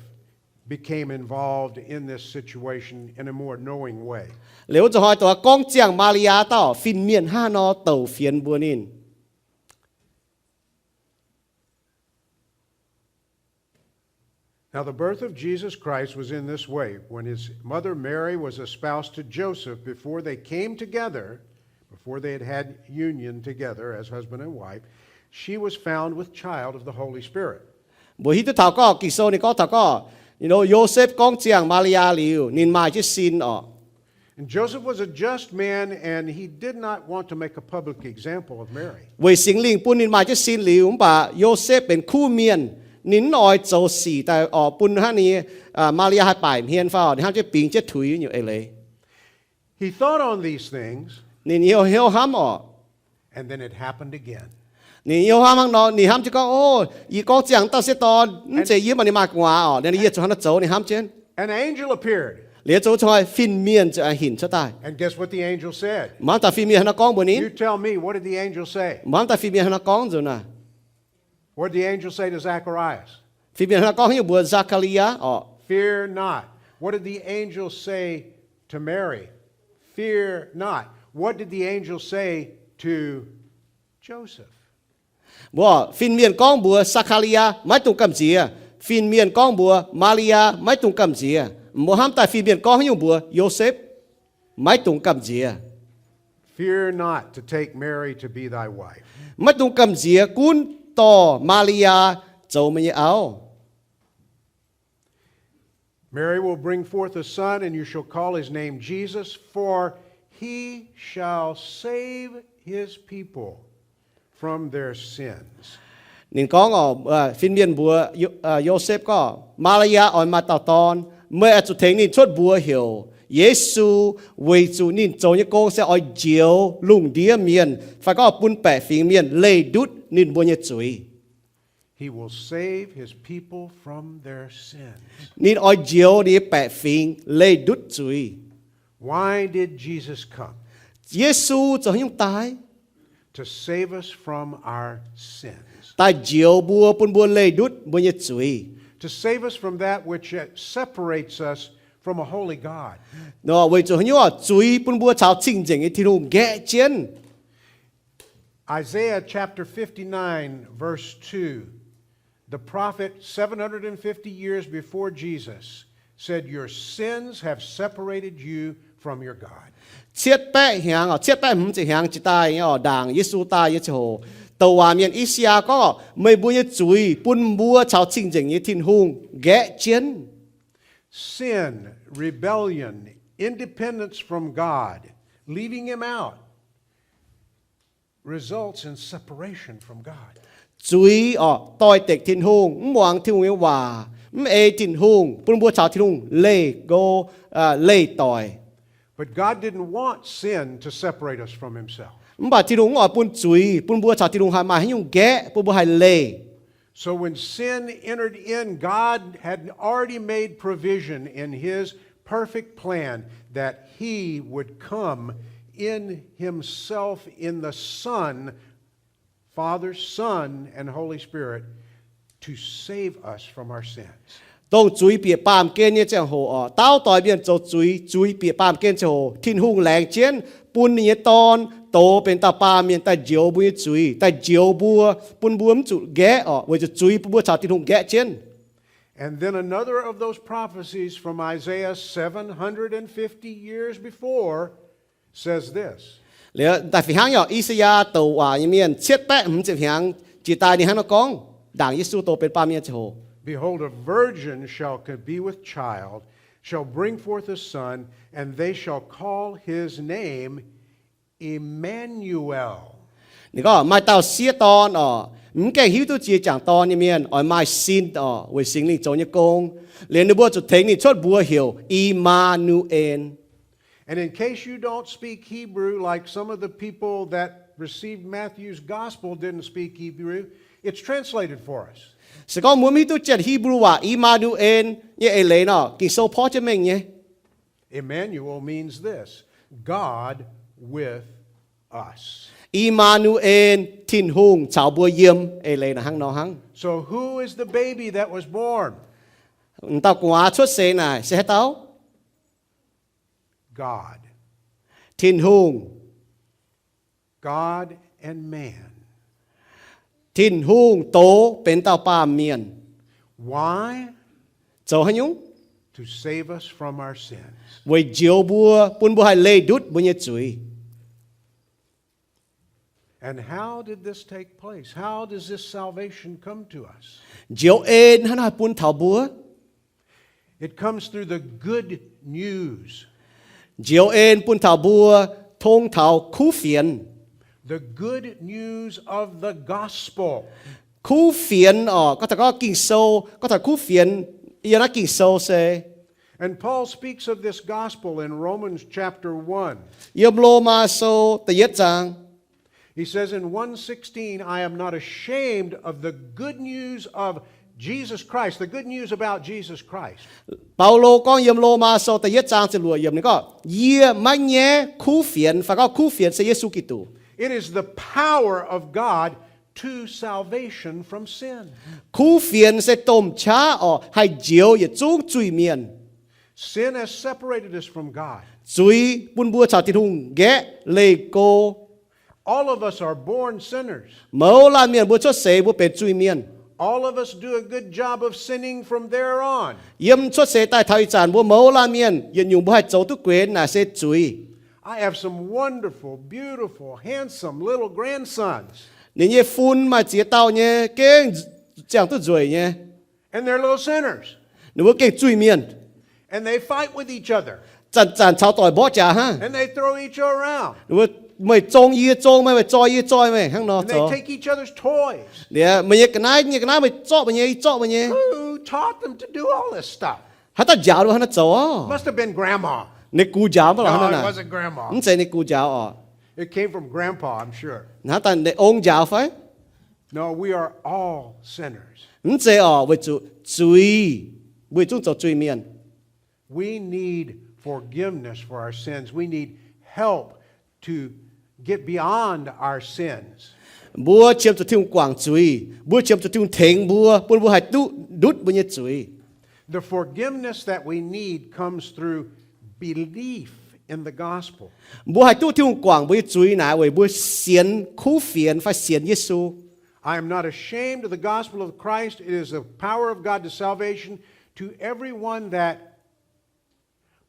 became involved in this situation in a more knowing way. Liuz wuov zanc hnoi dongh gorngv ziangh Maa^li^yaa dauh fin-mienh hnangv haaix nor douc fienx mbuox ninh. Now, the birth of Jesus Christ was in this way. When his mother Mary was espoused to Joseph, before they came together, before they had had union together as husband and wife, she was found with child of the Holy Spirit. Mbuo hiuv duqv taux gorngv Ging-Sou ninh gorngv taux gorngv, you know, Yosepv gorngv ziangh Maa^li^yaa liuz, ninh maaih jienv sin orqc. And Joseph was a just man, and he did not want to make a public example of Mary. Weic Singx Lingh bun ninh maaih jienv sin liuz, mv baac Yosepv benx kuv mienh, ninh mv oix zoux sic daaih orqc bun hnangv ninh, Maa^li^yaa haih baaic hmien fai orqc, ninh hnamv jienv bingx jienv tuix nyungc eix leiz. He thought on these things, ninh hnyouv hnyouv hnamv orqc. And then it happened again. Ninh hnyouv hnamv hnangv nor, ninh hnamv jienv gorngv, o, yie gorngv ziangh dauh sieqv dorn, mv zeiz yie mv baac ninh maaih gu'nguaaz orqc, ninh yie zuqc hnangv nor zoux, ninh hnamv jienv. An angel appeared. Liuz zuqc wuov zanc hnoi fin-mienh ziouc hinc cuotv daaih. And guess what the angel said? Mv hnamv daaih fin-mienh hnangv nor gorngv mbuox ninh. You tell me, what did the angel say? Mv hnamv daaih fin-mienh hnangv nor gorngv nzunc naaic. What did the angel say to Zacharias? Fin-mienh hnangv nor gorngv haaix nyungc mbuox Saa^kaa^li^yaa orqc? Fear not. What did the angel say to Mary? Fear not. What did the angel say to Joseph? Mbuo, fin-mienh gorngv mbuox Saa^kaa^li^yaa, maiv dungx gamh nziex. Fin-mienh gorngv mbuox Maa^li^yaa, maiv dungx gamh nziex. Mbuo hnamv daaih fin-mienh gorngv haaix nyungc mbuox Yosepv? Maiv dungx gamh nziex. Fear not to take Mary to be thy wife. Maiv dungx gamh nziex gunv dorh Maa^li^yaa zoux meih nyei auv. Mary will bring forth a son, and you shall call his name Jesus, for he shall save his people from their sins. Ninh gorngv, fin-mienh mbuox Yosepv gorngv, Maa^li^yaa oix maaih dauh dorn, meih oix zuqc tengx ninh cuotv mbuox heuc Yesu, weic zuqc ninh zoux nyei gong se oix njoux lungh ndiev mienh, fai gorngv bun baeqc fingx mienh leih ndutv ninh mbuo nyei zuiz. He will save his people from their sins. Ninh oix njoux ninh nyei baeqc fingx leih ndutv zuiz. Why did Jesus come? Yesu zoux haaix nyungc daaih? To save us from our sins. Daaih njoux mbuo, bun mbuo leih ndutv mbuo nyei zuiz. To save us from that which separates us from a holy God. Nor weic zuqc haaix nyungc? Zuiz bun mbuo caux cing-nzengc nyei Tin-Hungh nqaeqv jienv. Isaiah chapter fifty-nine, verse two, the prophet seven hundred fifty years before Jesus said, Your sins have separated you from your God. Cietv baeqv hnyangx, cietv baeqv hmz ziepc hnyangx jiex daaih nyei orqc, ndaangc Yesu daaih nyei ziangh hoc, douc waac mienh I^saa^yaa gorngv, meih mbuo nyei zuiz bun mbuo caux cing-nzengc nyei Tin-Hungh nqaeqv jienv. Sin, rebellion, independence from God, leaving him out, results in separation from God. Zuiz orqc, doix-dekc Tin-Hungh, mv muangx Tin-Hungh nyei waac, mv ei Tin-Hungh, bun mbuo caux Tin-Hungh leih go, leih doic. But God didn't want sin to separate us from himself. Mv baac Tin-Hungh mv oix bun zuiz bun mbuo caux Tin-Hungh haih maaih haaix nyungc nqaeqv, bun mbuo haih leih. So when sin entered in, God had already made provision in his perfect plan that he would come in himself, in the Son, Father, Son, and Holy Spirit, to save us from our sins. Dongh zuiz bieqc baamh gen nyei ziangh hoc oc, dauh doix mienh zoux zuiz, zuiz bieqc baamh gen ziangh hoc, Tin-Hungh laengz jienv bun ninh nyei Dorn dox benx dauh baamh mienh daaih njoux mbuo nyei zuiz, daaih njoux mbuo, bun mbuo mv zuqc nqaeqv oc, weic zuqc zuiz bun mbuo caux Tin-Hungh nqaeqv jienv. And then another of those prophecies from Isaiah seven hundred fifty years before says this. Liuz daaih fih hnangv yaac I^saa^yaa douc waac nyei mienh cietv baeqv hmz ziepc hnyangx jiex daaih ninh hnangv nor gorngv, ndaangc Yesu dox benx baamh mienh ziangh hoc, Behold, a virgin shall be with child, shall bring forth a son, and they shall call his name Emmanuel. Ninh gorngv, maaih dauh sieqv dorn oc, mv gaengh hiuv duqv ziex jangc dorn nyei mienh oix maaih sin oc, weic Singx Lingh zoux nyei gong. Liuz ninh mbuo zuqc tengx ninh cuotv mbuox heuc I^maa^nu^en. And in case you don't speak Hebrew, like some of the people that received Matthew's gospel didn't speak Hebrew, it's translated for us. Se gorngv mbuo mv hiuv duqv janx Hipv^lu waac I^maa^nu^en nyei eix leiz nor, Ging-Sou porv jienv mengh nyei. Emmanuel means this, God with us. I^maa^nu^en, Tin-Hungh caux mbuo yiem, eix leiz naaic hnangv nor hnangv. So who is the baby that was born? Dauh gu'nguaaz cuotv seix naaic se haaix dauh? God. Tin-Hungh. God and man. Tin-Hungh doz benx dauh baamh mienh. Why? Zoux haaix nyungc? To save us from our sins. Weic njoux mbuo, bun mbuo haih leih ndutv mbuo nyei zuiz. And how did this take place? How does this salvation come to us? Njoux en hnangv haaix bun taux mbuo? It comes through the good news. Njoux en bun taux mbuo tong taux kuv fienx. The good news of the gospel. Kuv fienx oc, gorngv taux gorngv Ging-Sou, gorngv taux kuv fienx yiem naaiv Ging-Sou se. And Paul speaks of this gospel in Romans chapter one. Yiem Lomaa Sou da'yietv zaang. He says in one sixteen, I am not ashamed of the good news of Jesus Christ, the good news about Jesus Christ. Baulo gorngv yiem Lomaa Sou da'yietv zaang ziepc luoqc yiemc ninh gorngv, yie maiv nyaiv kuv fienx, fai gorngv kuv fienx se Yesu Giduc. It is the power of God to salvation from sin. Kuv fienx se domh qaqv oc, haih njoux yietc zungv zuiz-mienh. Sin has separated us from God. Zuiz bun mbuo caux Tin-Hungh nqaeqv leih go. All of us are born sinners. Mouz laanh mienh mbuo cuotv seix mbuo benx zuiz-mienh. All of us do a good job of sinning from there on. Yiem cuotv seix daaih taux ih zanc mbuo mouz laanh mienh yietc nyungc mbuo haih zoux duqv guenx naaic se zuiz. I have some wonderful, beautiful, handsome little grandsons. Ninh nyei fun maaih ziex dauh nyei, gengh ziangh duqv nzueic nyei. And they're little sinners. Ninh mbuo gengh zuiz-mienh. And they fight with each other. Zanc-zanc caux doic mborqv jaax hnangv. And they throw each other around. Ninh mbuo, meih zong yie zong meih, meih zoi yie zoi meih, hnangv nor zoux. And they take each other's toys. Liuz meih nyei ga'naaiv, nyei ga'naaiv meih zorqv meih nyei, yie zorqv meih nyei. Who taught them to do all this stuff? Haaix dauh njaaux ninh mbuo hnangv naaiv zoux? Must have been grandma. Ninh gux njaaux mv baac hnangv naaiv. No, it wasn't grandma. Mv zeiz ninh gux njaaux oc. It came from grandpa, I'm sure. Hnangv daaih ninh ong njaaux fai? No, we are all sinners. Mv zeiz oc, weic zuqc zuiz, mbuo yietc zungv zoux zuiz-mienh. We need forgiveness for our sins. We need help to get beyond our sins. Mbuo qiemx zuqc Tin-Hungh guangc zuiz. Mbuo qiemx zuqc Tin-Hungh tengx mbuo, bun mbuo haih duqv ndutv mbuo nyei zuiz. The forgiveness that we need comes through belief in the gospel. Mbuo haih duqv Tin-Hungh guangc mbuo nyei zuiz naaic weic mbuo sienx kuv fienx fai sienx Yesu. I am not ashamed of the gospel of Christ. It is the power of God to salvation to everyone that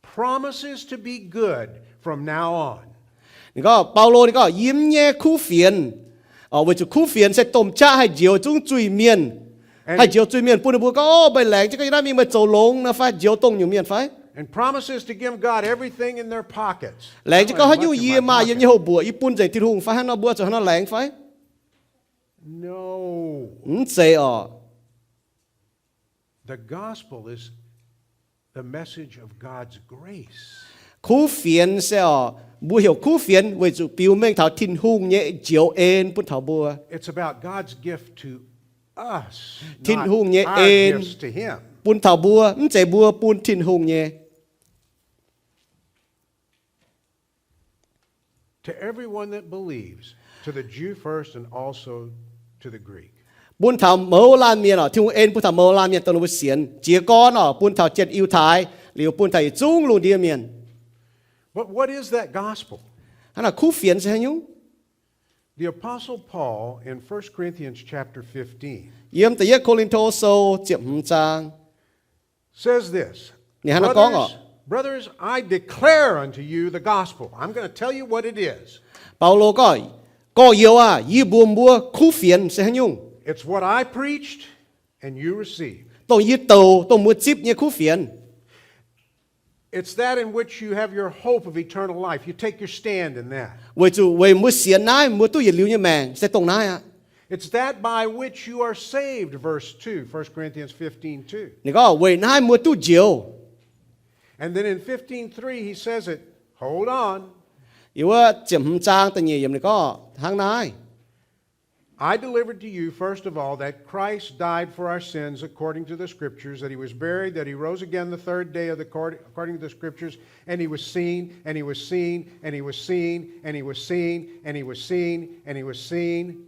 promises to be good from now on. Ninh gorngv, Baulo ninh gorngv, yie mv nyaiv kuv fienx, weic zuqc kuv fienx se domh qaqv haih njoux zungv zuiz-mienh. Haih njoux zuiz-mienh bun ninh mbuo gorngv, o, meih laengz jienv gorngv yie naaiv mingh meih zoux longx naaiv fai njoux dongh nyungc mienh fai? And promises to give God everything in their pockets. Laengz jienv gorngv haaix nyungc yie maaih yiem nyei houx mbuoqc yie bun nzengc Tin-Hungh fai hnangv nor mbuo zuqc hnangv nor laengz fai? No. Mv zeiz oc. The gospel is the message of God's grace. Kuv fienx se oc, mbuo heuc kuv fienx weic zuqc biux mengh taux Tin-Hungh nyei njoux en bun taux mbuo. It's about God's gift to us, Tin-Hungh nyei en bun taux mbuo, mv zeiz mbuo bun Tin-Hungh nyei. to everyone that believes, to the Jew first and also to the Greek. Bun taux mouz laanh mienh oc. Tin-Hungh en bun taux mouz laanh mienh dongh ninh mbuo sienx. Jiez gorn oc, bun taux Janx-Yiutai, liuz bun taux yietc zungv lungh ndiev mienh. But what is that gospel? Hnangv naaic kuv fienx se haaix nyungc? The Apostle Paul in First Corinthians chapter fifteen Yiem da'yietv Ko^lin^to Sou ziepc hmz zaang says this, ninh hnangv naaiv gorngv oc, Brothers, I declare unto you the gospel. I'm going to tell you what it is. Baulo gorngv, gorx-youz aah, yie mbuox mbuo kuv fienx se haaix nyungc. It's what I preached and you received. Dongh yie douc, dongh mbuo zipv nyei kuv fienx. It's that in which you have your hope of eternal life. You take your stand in that. Weic zuqc weic mbuo sienx naaiv, mbuo duqv yietc liuz nyei maengc se dongh naaiv aqv. It's that by which you are saved, verse two, First Corinthians fifteen two. Ninh gorngv weic naaiv mbuo duqv njoux. And then in fifteen three, he says it, hold on. Yiem wuov ziepc hmz zaang da'nyeic yiemc ninh gorngv hnangv naaiv. I delivered to you, first of all, that Christ died for our sins according to the Scriptures, that he was buried, that he rose again the third day of the, according to the Scriptures, and he was seen, and he was seen, and he was seen, and he was seen, and he was seen, and he was seen.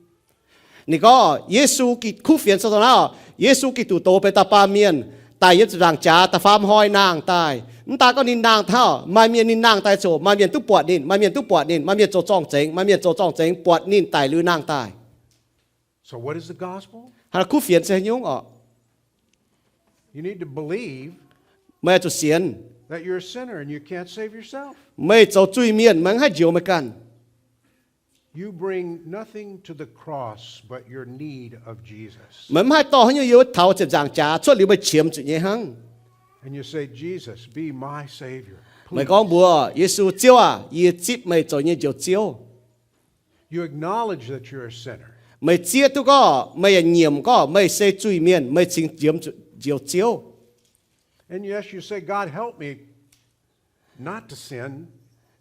Ninh gorngv Yesu Gi-, kuv fienx se dongh naaiv, Yesu Giduc doz benx dauh baamh mienh, daic yiem ziepc nzaangc jaax, da'faam hnoi nangh daaih. Mv daan gorngv ninh nangh taux, maaih mienh ninh nangh daaih ziouc maaih mienh duqv buatc ninh, maaih mienh duqv buatc ninh, maaih mienh zoux zorng-zengx, maaih mienh zoux zorng-zengx buatc ninh daic liuz nangh daaih. So what is the gospel? Hnangv naaiv kuv fienx se haaix nyungc oc? You need to believe Meih zuqc sienx that you're a sinner and you can't save yourself. Meih zoux zuiz-mienh, meih mv haih njoux meih ganh. You bring nothing to the cross but your need of Jesus. Meih mv haih dorh haaix nyungc yiem wuov taux ziepc nzaangc jaax cuotv liuz meih qiemx zuqc nyei hnangv. And you say, Jesus, be my Savior. Meih gorngv mbuox Yesu, Ziouv aac, yie zipv meih zoux nyei Njoux Ziouv. You acknowledge that you're a sinner. Meih zieqv duqv gorngv, meih yaac nyiemc gorngv meih se zuiz-mienh, meih cingx njoux Ziouv. And yes, you say, God, help me not to sin.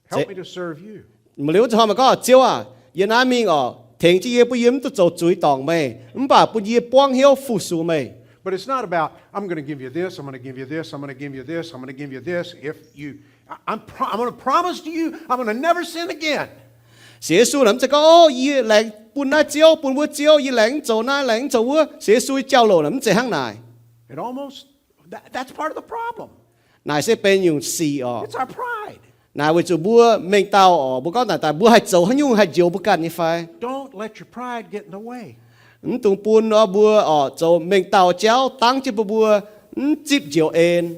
Help me to serve you. Liuz wuov zanc hnoi meih gorngv, Ziouv aac, yie naaiv mingh oc, tengx jienv yie bun yie mv duqv zoux zuiz dorngc meih, mv baac bun yie buangv hnyouv fu-sux meih. But it's not about, I'm going to give you this, I'm going to give you this, I'm going to give you this, I'm going to give you this. If you, I, I'm, pro- I'm going to promise to you, I'm going to never sin again. Sienx Yesu naaic mv zeiz gorngv, O, yie laengz bun naaiv Ziouv, bun wuov Ziouv, yie laengz mv zoux naaiv, laengz mv zoux wuov. Sienx Yesu nyei jauv-louc naaic mv zeiz hnangv naaic. It almost, that, that's part of the problem. Naaic se benx nyungc sic oc. It's our pride. Naaic weic zuqc mbuo mengh dauh oc, mbuo gorngv naaic daaih mbuo haih zoux haaix nyungc haih njoux mbuo ganh nyei fai? Don't let your pride get in the way. Mv dungx bun oc mbuo oc zoux mengh dauh jauv dangv jienv bun mbuo mv zipv njoux en.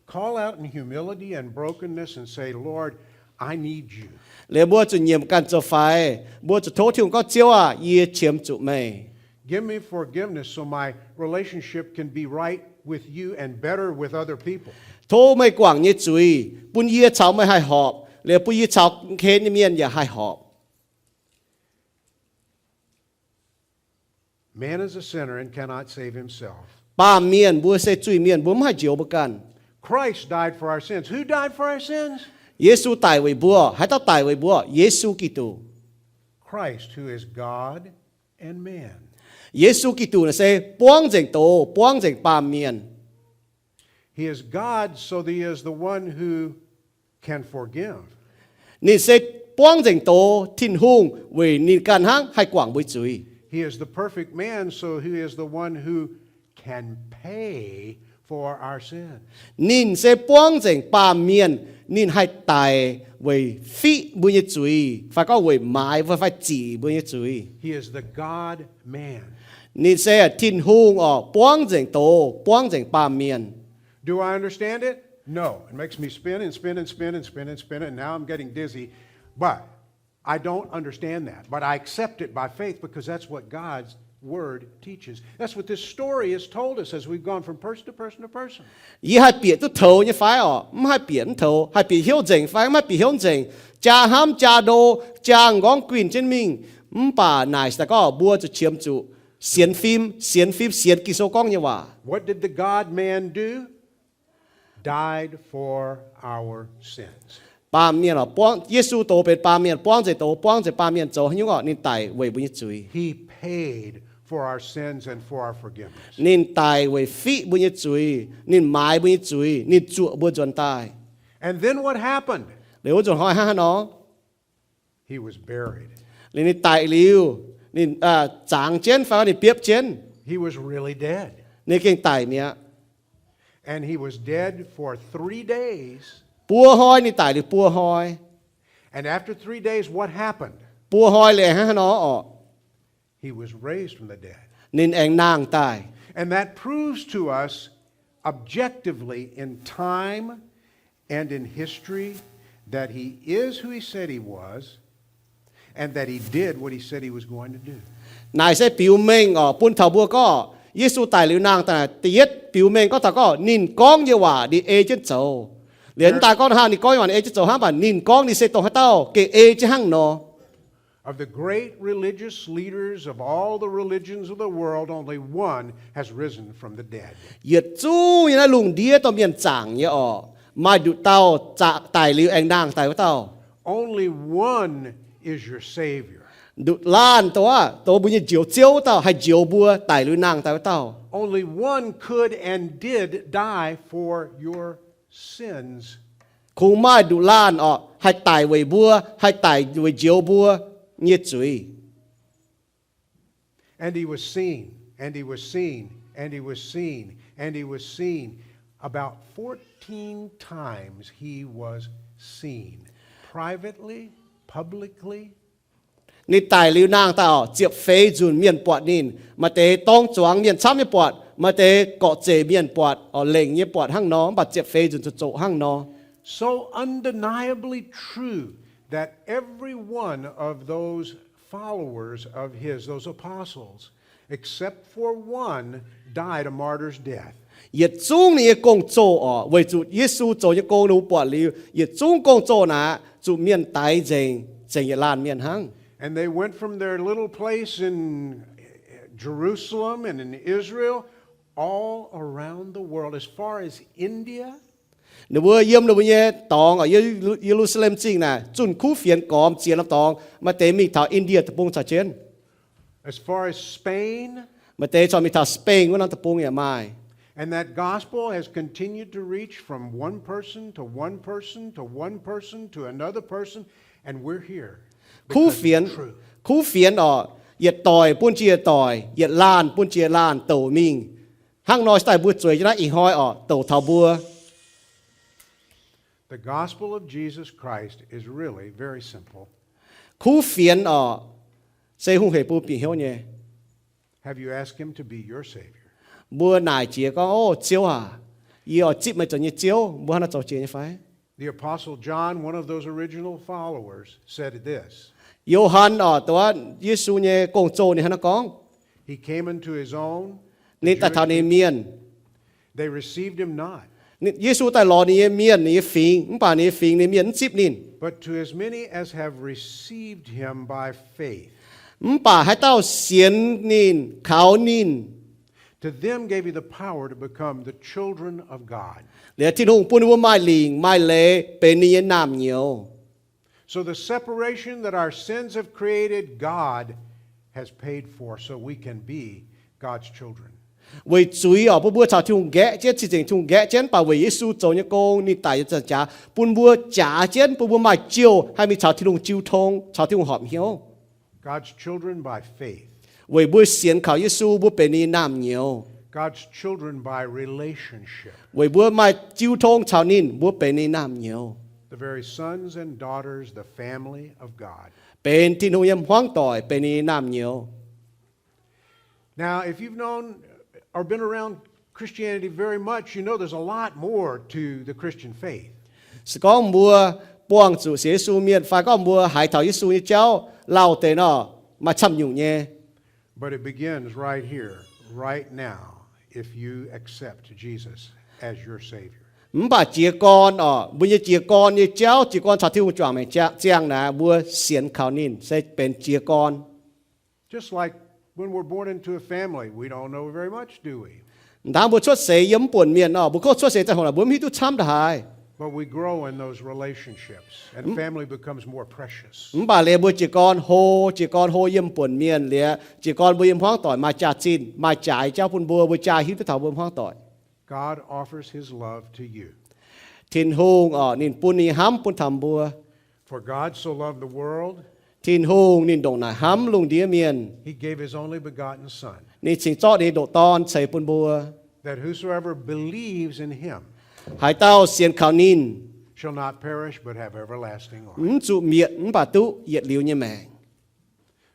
Call out in humility and brokenness and say, Lord, I need you. Liuz mbuo zuqc nyiemc ganh zoux faix, mbuo zuqc tov Tin-Hungh gorngv, Ziouv aac, yie qiemx zuqc meih. Give me forgiveness so my relationship can be right with you and better with other people. Tov meih guangc nyei zuiz bun yie caux meih haih horpc, liuz bun yie caux ken nyei mienh yaac haih horpc. Man is a sinner and cannot save himself. Baamh mienh, mbuo se zuiz-mienh, mbuo mv haih njoux mbuo ganh. Christ died for our sins. Who died for our sins? Yesu daic weic mbuo. Haaix dauh daic weic mbuo? Yesu Giduc. Christ, who is God and man. Yesu Giduc naaic se buangv nzengc doz, buangv nzengc baamh mienh. He is God, so he is the one who can forgive. Ninh se buangv nzengc doz Tin-Hungh weic ninh ganh hnangv haih guangc mbuo zuiz. He is the perfect man, so he is the one who can pay for our sins. Ninh se buangv nzengc baamh mienh, ninh haih daic weic fiqv mbuo nyei zuiz, fai gorngv weic maaiz fai, fai zic mbuo nyei zuiz. He is the God man. Ninh se Tin-Hungh oc, buangv nzengc doz, buangv nzengc baamh mienh. Do I understand it? No. It makes me spin and spin and spin and spin and spin, and now I'm getting dizzy. But I don't understand that. But I accept it by faith because that's what God's word teaches. That's what this story has told us as we've gone from person to person to person. Yie haih bieqc duqv toux nyei fai oc? Mv haih bieqc mv toux. Haih bieqc hnyouv nzengc fai mv haih bieqc hnyouv nzengc? Jaa hnamv, jaa ndo, jaa m'nqorngv guinh jienv mingh. Mv baac naaic se daaih gorngv mbuo zuqc qiemx zuqc sienx fim, sienx fim, sienx Ging-Sou gorngv nyei waac. What did the God man do? Died for our sins. Baamh mienh oc, buangv, Yesu doz benx baamh mienh, buangv nzengc doz, buangv nzengc baamh mienh zoux haaix nyungc oc? Ninh daic weic mbuo nyei zuiz. He paid for our sins and for our forgiveness. Ninh daic weic fiqv mbuo nyei zuiz, ninh maaiz mbuo nyei zuiz, ninh zuoqc mbuo nzuonx daaih. And then what happened? Liuz wuov nzunc hnoi hnangv haaix nor? He was buried. Liuz ninh daic liuz, ninh zangx jienv fai ninh biopv jienv. He was really dead. Ninh gengh daic mi'aqv. And he was dead for three days. Buo hnoi ninh daic liuz buo hnoi. And after three days, what happened? Buo hnoi liuz hnangv haaix nor orqc? He was raised from the dead. Ninh aengx nangh daaih. And that proves to us objectively in time and in history that he is who he said he was, and that he did what he said he was going to do. Naaic se biux mengh orqc bun taux mbuo gorngv Yesu daic liuz nangh daaih, da'yietv biux mengh gorngv taux gorngv ninh gorngv nyei waac ninh ei jienv zoux. Liuz mv daaih gorngv hnangv ninh gorngv nyei waac ninh ei jienv zoux hnangv, mv baac ninh gorngv ninh se dongh haaix dauh gengh ei jienv hnangv nor. Of the great religious leaders of all the religions of the world, only one has risen from the dead. Yietc zungv nyei naaiv lungh ndiev dorh mienh zaangc nyei orqc, maaih nduqc dauh daic liuz aengx nangh daaih wuov dauh. Only one is your Savior. Nduqc laanh dongh, dongh mbuo nyei Njoux Ziouv wuov dauh, haih njoux mbuo daic liuz nangh daaih wuov dauh. Only one could and did die for your sins. Kungx maaih nduqc laanh orqc, haih daic weic mbuo, haih daic weic njoux mbuo nyei zuiz. And he was seen, and he was seen, and he was seen, and he was seen. About fourteen times he was seen, privately, publicly. Ninh daic liuz nangh daaih orqc, ziepc feix nzunc mienh buatc ninh. Maaih deix dorng zuangx mienh camv nyei buatc, maaih deix gorqv-zeic mienh buatc, orqc, lengc nyei buatc hnangv nor, mv baac ziepc feix nzunc zoqc zoqc hnangv nor. So undeniably true that every one of those followers of his, those apostles, except for one, died a martyr's death. Yietc zungv ninh nyei gong-zoh orqc, weic zuqc Yesu zoux nyei gong ninh mbuo buatc liuz, yietc zungv gong-zoh naaic zuqc mienh daix nzengc, zengc yietc laanh mienh hnangv. And they went from their little place in Jerusalem and in Israel all around the world, as far as India. Ninh mbuo yiem ninh mbuo nyei dorngx, Ye-lu-, Ye^lu^saa^lem Zingh naaic, zunh kuv fienx gormx ziex norm dorngx, maaih deix mingh taux India deic-bung caux jienv. As far as Spain, maaih deix corc mingh taux Spain wuov norm deic-bung yaac maaih. And that gospel has continued to reach from one person to one person to one person to another person, and we're here. Kuv fienx, kuv fienx orqc, yietc doic bun jiex yietc doic, yietc laanh bun jiex yietc laanh douc mingh. Hnangv nor se daaih mbuo zueiz jienv naaiv ih hnoi orqc, douc taux mbuo. The gospel of Jesus Christ is really very simple. Kuv fienx orqc, se hungh hec bun bieqc hnyouv nyei. Have you asked him to be your Savior? Mbuo naaic jiex gorngv, O Ziouv aac, yie oix zipv meih zoux nyei Ziouv. Mbuo hnangv naaiv zoux jiex nyei fai? The Apostle John, one of those original followers, said this. Yo^han orqc, dongh Yesu nyei gong-zoh ninh hnangv naaiv gorngv, He came unto his own, ninh daaih taux ninh nyei mienh, they received him not. Yesu daaih lorz ninh nyei mienh, ninh nyei fingx, mv baac ninh nyei fingx, ninh mienh mv zipv ninh. But to as many as have received him by faith, mv baac haaix dauh sienx ninh, kaux ninh, to them gave he the power to become the children of God. Liuz Tin-Hungh bun ninh mbuo maaih lingc maaih leiz benx ninh nyei naamh nyouz. So the separation that our sins have created, God has paid for so we can be God's children. Weic zuiz orqc, bun mbuo caux Tin-Hungh nqaeqv jienv, cing-nzengc Tin-Hungh nqaeqv jienv, mv baac weic Yesu zoux nyei gong, ninh daic nyei zanc jaax, bun mbuo jaax jienv, bun mbuo maaih jouh haih mingh caux Tin-Hungh jiu tong, caux Tin-Hungh horpc hnyouv. God's children by faith. Weic mbuo sienx kaux Yesu, mbuo benx ninh nyei naamh nyouz. God's children by relationship. Weic mbuo maaih jiu tong caux ninh, mbuo benx ninh nyei naamh nyouz. The very sons and daughters, the family of God. Benx Tin-Hungh nyei hmuangv doic, benx ninh nyei naamh nyouz. Now, if you've known or been around Christianity very much, you know there's a lot more to the Christian faith. Se gorngv mbuo buangh zuqc sienx Yesu mienh fai gorngv mbuo haiz taux Yesu nyei jauv lauh deix nor, maaih camv nyungc nyei. But it begins right here, right now, if you accept Jesus as your Savior. Mv baac jiez gorn orqc, mbuo nyei jiez gorn nyei jauv, jiez gorn caux Tin-Hungh juangc maengc ziangh naaic, mbuo sienx kaux ninh se benx jiez gorn. Just like when we're born into a family, we don't know very much, do we? Hnangv mbuo cuotv seix yiem mv buonc mienh nor, mbuo gorngv cuotv seix ziangh hoc naaic mbuo mv hiuv duqv camv ndongc haaix. But we grow in those relationships, and family becomes more precious. Mv baac liuz mbuo jiez gorn hlo, jiez gorn hlo yiem buonc mienh liuz, jiez gorn mbuo nyei hmuangv doic maaih jaax-zinh, maaih jaax nyei jauv bun mbuo, mbuo jaa hiuv duqv taux mbuo hmuangv doic. God offers his love to you. Tin-Hungh orqc, ninh bun ninh nyei hnamv bun taux mbuo. For God so loved the world, Tin-Hungh ninh ndongc naaic hnamv lungh ndiev mienh, He gave His only begotten Son, ninh cingx zorqv ninh nyei ndoqc Dorn ceix bun mbuo, that whosoever believes in Him haaix dauh sienx kaux ninh shall not perish but have everlasting life. Mv zuqc mietc mv baac duqv yietc liuz nyei maengc.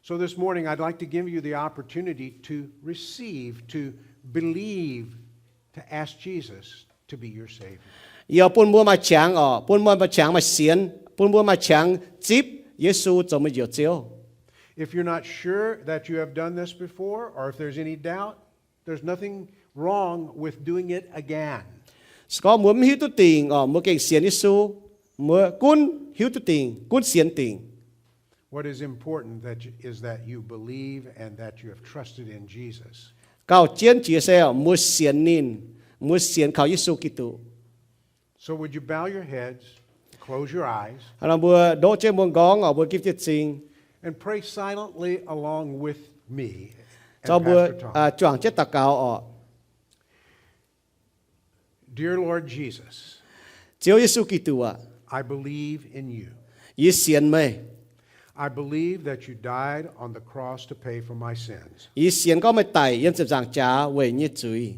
So this morning, I'd like to give you the opportunity to receive, to believe, to ask Jesus to be your Savior. Yie bun mbuo maaih qangx oc, bun mbuo maaih qangx maaih sienx, bun mbuo maaih qangx zipv Yesu zoux meih njoux Ziouv. If you're not sure that you have done this before, or if there's any doubt, there's nothing wrong with doing it again. Se gorngv mbuo mv hiuv duqv dingc oc, mbuo gengh sienx Yesu, mbuo gunv hiuv duqv dingc, gunv sienx dingc. What is important that you, is that you believe and that you have trusted in Jesus. Gauh jienv jiex se mbuo sienx ninh, mbuo sienx kaux Yesu Giduc. So would you bow your heads, close your eyes, Hnangv nor mbuo ndoqv jienv mbuo nqorngv oc, mbuo gipv jienv zing, and pray silently along with me and Pastor Tom. Caux mbuo juangc jienv daux gaux oc. Dear Lord Jesus, Ziouv Yesu Giduc aac, I believe in you. Yie sienx meih. I believe that you died on the cross to pay for my sins. Yie sienx gorngv meih daic yiem ziepc nzaangc jaax weic yie nyei zuiz.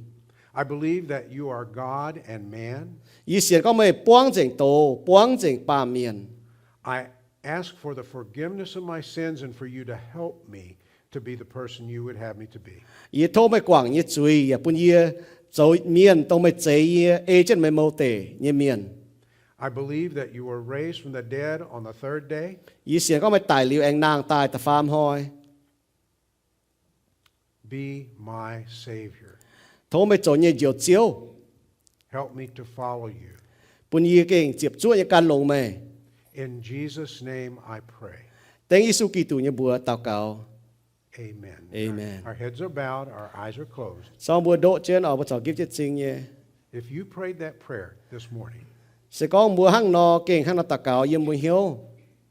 I believe that you are God and man. Yie sienx gorngv meih buangv nzengc doz, buangv nzengc baamh mienh. I ask for the forgiveness of my sins and for you to help me to be the person you would have me to be. Yie tov meih guangc yie nyei zuiz yaac bun yie zoux mienh dongh meih zeix yie, ei jienv meih mouz deic nyei mienh. I believe that you were raised from the dead on the third day. Yie sienx gorngv meih daic liuz aengx nangh daaih da'faam hnoi. Be my Savior. Tov meih zoux nyei njoux Ziouv. Help me to follow you. Bun yie gengh ziepc zuoqv nyei gan longx meih. In Jesus' name I pray. Dengv Yesu Giduc nyei mbuox daux gaux. Amen. Amen. Our heads are bowed, our eyes are closed. Sorng mbuo ndoqv jienv oc, mbuo corc gipv jienv zing nyei. If you prayed that prayer this morning, Se gorngv mbuo hnangv nor gengh hnangv nor daux gaux yiem mbuo hnyouv,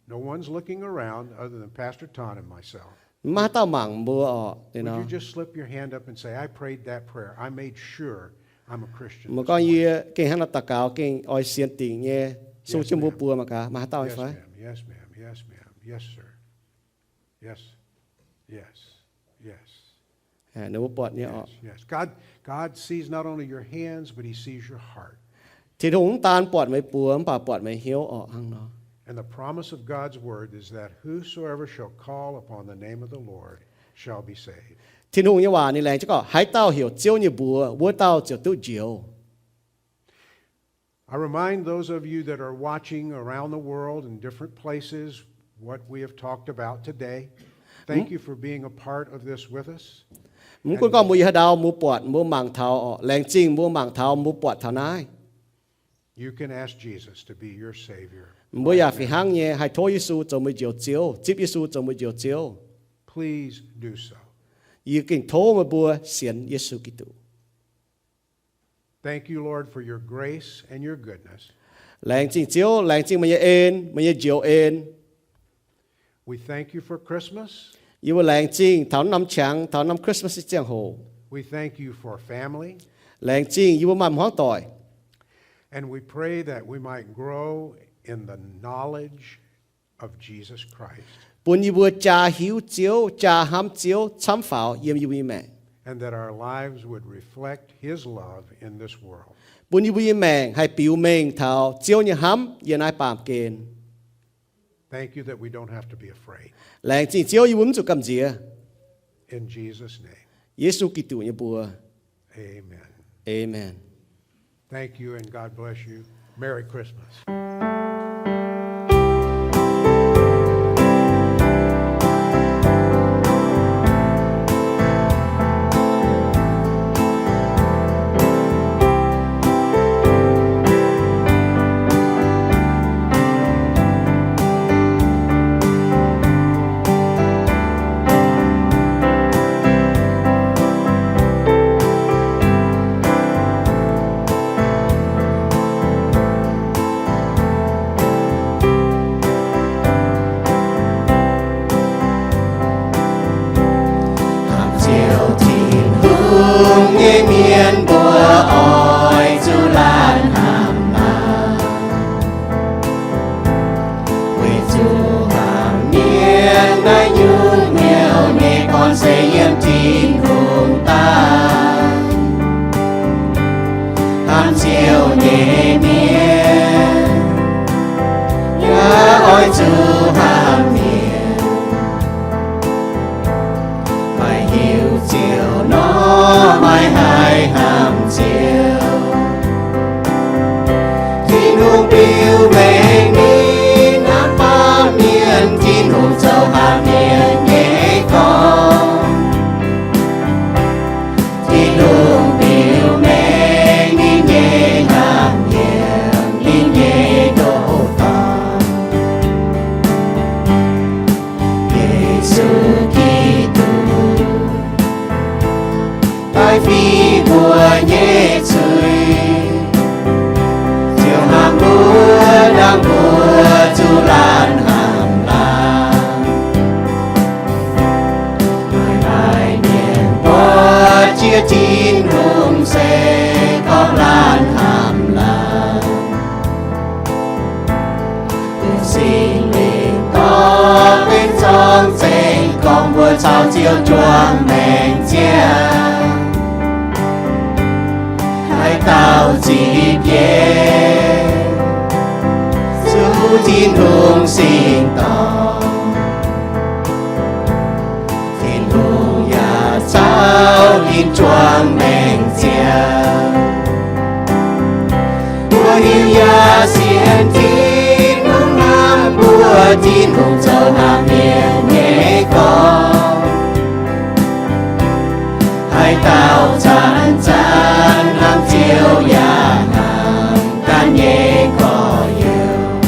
no one's looking around other than Pastor Todd and myself. Maiv maaih haaix dauh mangc mbuo oc. Would you just slip your hand up and say, I prayed that prayer. I made sure I'm a Christian this morning. Meih gorngv yie gengh hnangv nor daux gaux, gengh oix sienx dingc nyei, sung jienv mbuo buoz mangc gaax, maaih haaix dauh fai? Yes, ma'am. Yes, ma'am. Yes, ma'am. Yes, sir. Yes. Yes. Yes. Ninh mbuo buatc nyei oc. Yes, yes. God, God sees not only your hands, but He sees your heart. Tin-Hungh mv daan buatc meih buoz, mv baac buatc meih hnyouv oc hnangv nor. And the promise of God's word is that whosoever shall call upon the name of the Lord shall be saved. Tin-Hungh nyei waac ninh laengz jienv gorngv, haaix dauh heuc Ziouv nyei mbuox, wuov dauh ziouc duqv njoux. I remind those of you that are watching around the world in different places what we have talked about today. Thank you for being a part of this with us. Mv gunv gorngv mbuo yiem haaix ndau mbuo buatc, mbuo mangc taux oc, laengz zingh mbuo mangc taux, mbuo buatc taux naaiv. You can ask Jesus to be your Savior. Mbuo yaac fih hnangv nyei haih tov Yesu zoux meih njoux Ziouv, zipv Yesu zoux meih njoux Ziouv. Please do so. Yie gengh tov meih mbuo sienx Yesu Giduc. Thank you, Lord, for your grace and your goodness. Laengz zingh Ziouv, laengz zingh meih nyei en, meih nyei njoux en. We thank you for Christmas. Yie mbuo laengz zingh taux norm qangx, taux norm Christmas nyei ziangh hoc. We thank you for family. Laengz zingh yie mbuo maaih hmuangv doic. And we pray that we might grow in the knowledge of Jesus Christ. Bun yie mbuo jaa hiuv Ziouv, jaa hnamv Ziouv camv faaux yiem yie mbuo nyei maengc. And that our lives would reflect His love in this world. Bun yie mbuo nyei maengc haih biux mengh taux Ziouv nyei hnamv yiem naaiv baamh gen. Thank you that we don't have to be afraid. Laengz zingh Ziouv, yie mbuo mv zuqc gamh nziex. In Jesus' name. Yesu Giduc nyei mbuox. Amen. Amen. Thank you and God bless you. Merry Christmas. Zuqc hnamv mienh, maiv hiuv Ziouv nor, maiv haih hnamv Ziouv. Tin-Hungh biux mengh ninh hnamv baamh mienh, Tin-Hungh zoux hnamv mienh nyei gorn. Tin-Hungh biux mengh ninh nyei hnamv yiem ninh nyei ndoqc dorngx, Yesu Giduc, daaih fih mbuo nyei zuiz. Ziouv hnamv mbuo dangh mbuo zuqc laanh hnamv laangz. Maaih mienh mbuox jiex Tin-Hungh se gorngv laanh hnamv laangz. Singx Lingh dorh benx zorng zengx gorngv mbuo caux Ziouv juangc maengc ziangh. Haaix dauh zipv yiem zuqc Tin-Hungh singx dorngx, Tin-Hungh yaac caux ninh juangc maengc ziangh. Mbuo hiuv yaac sienx Tin-Hungh hnamv mbuo, Tin-Hungh zoux hnamv mienh nyei gorn. Haaix dauh zanc-zanc hnamv Ziouv yaac hnamv ganh nyei gorx-youz,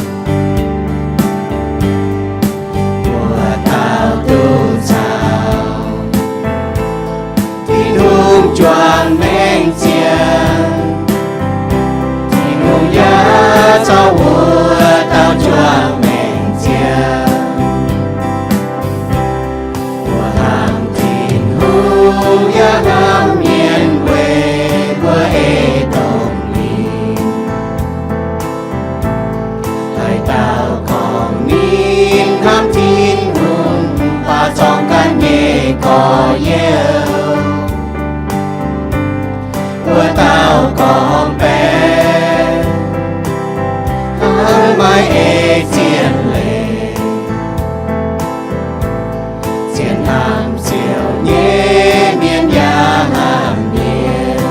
mbuo dauh duqv caux Tin-Hungh juangc maengc ziangh. Tin-Hungh yaac caux wuov dauh juangc maengc ziangh. Mbuo hnamv Tin-Hungh yaac hnamv mienh weic mbuo ei dongh ninh. Haaix dauh gorngv ninh hnamv Tin-Hungh, mv baac zorng ganh nyei gorx-youz, wuov dauh gorngv baeqc hnangv maiv ei zien leiz. Zien hnamv Ziouv nyei mienh yaac hnamv mienh.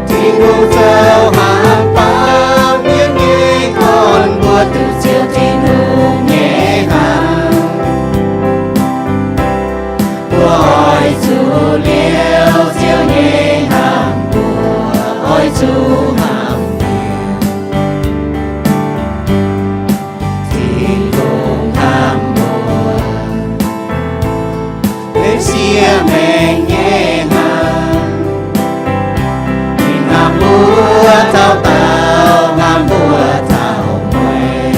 Tin-Hungh zoux hnamv baamh mienh nyei gorn, mbuo duqv Ziouv Tin-Hungh nyei hnamv. Mbuo oix zuqc liouh Ziouv nyei hnamv, mbuo oix zuqc hnamv mienh. Tin-Hungh hnamv mbuo, benx siev maengc nyei hnamv. Ninh hnamv mbuo taux daauh, hnamv mbuo taux mueiz.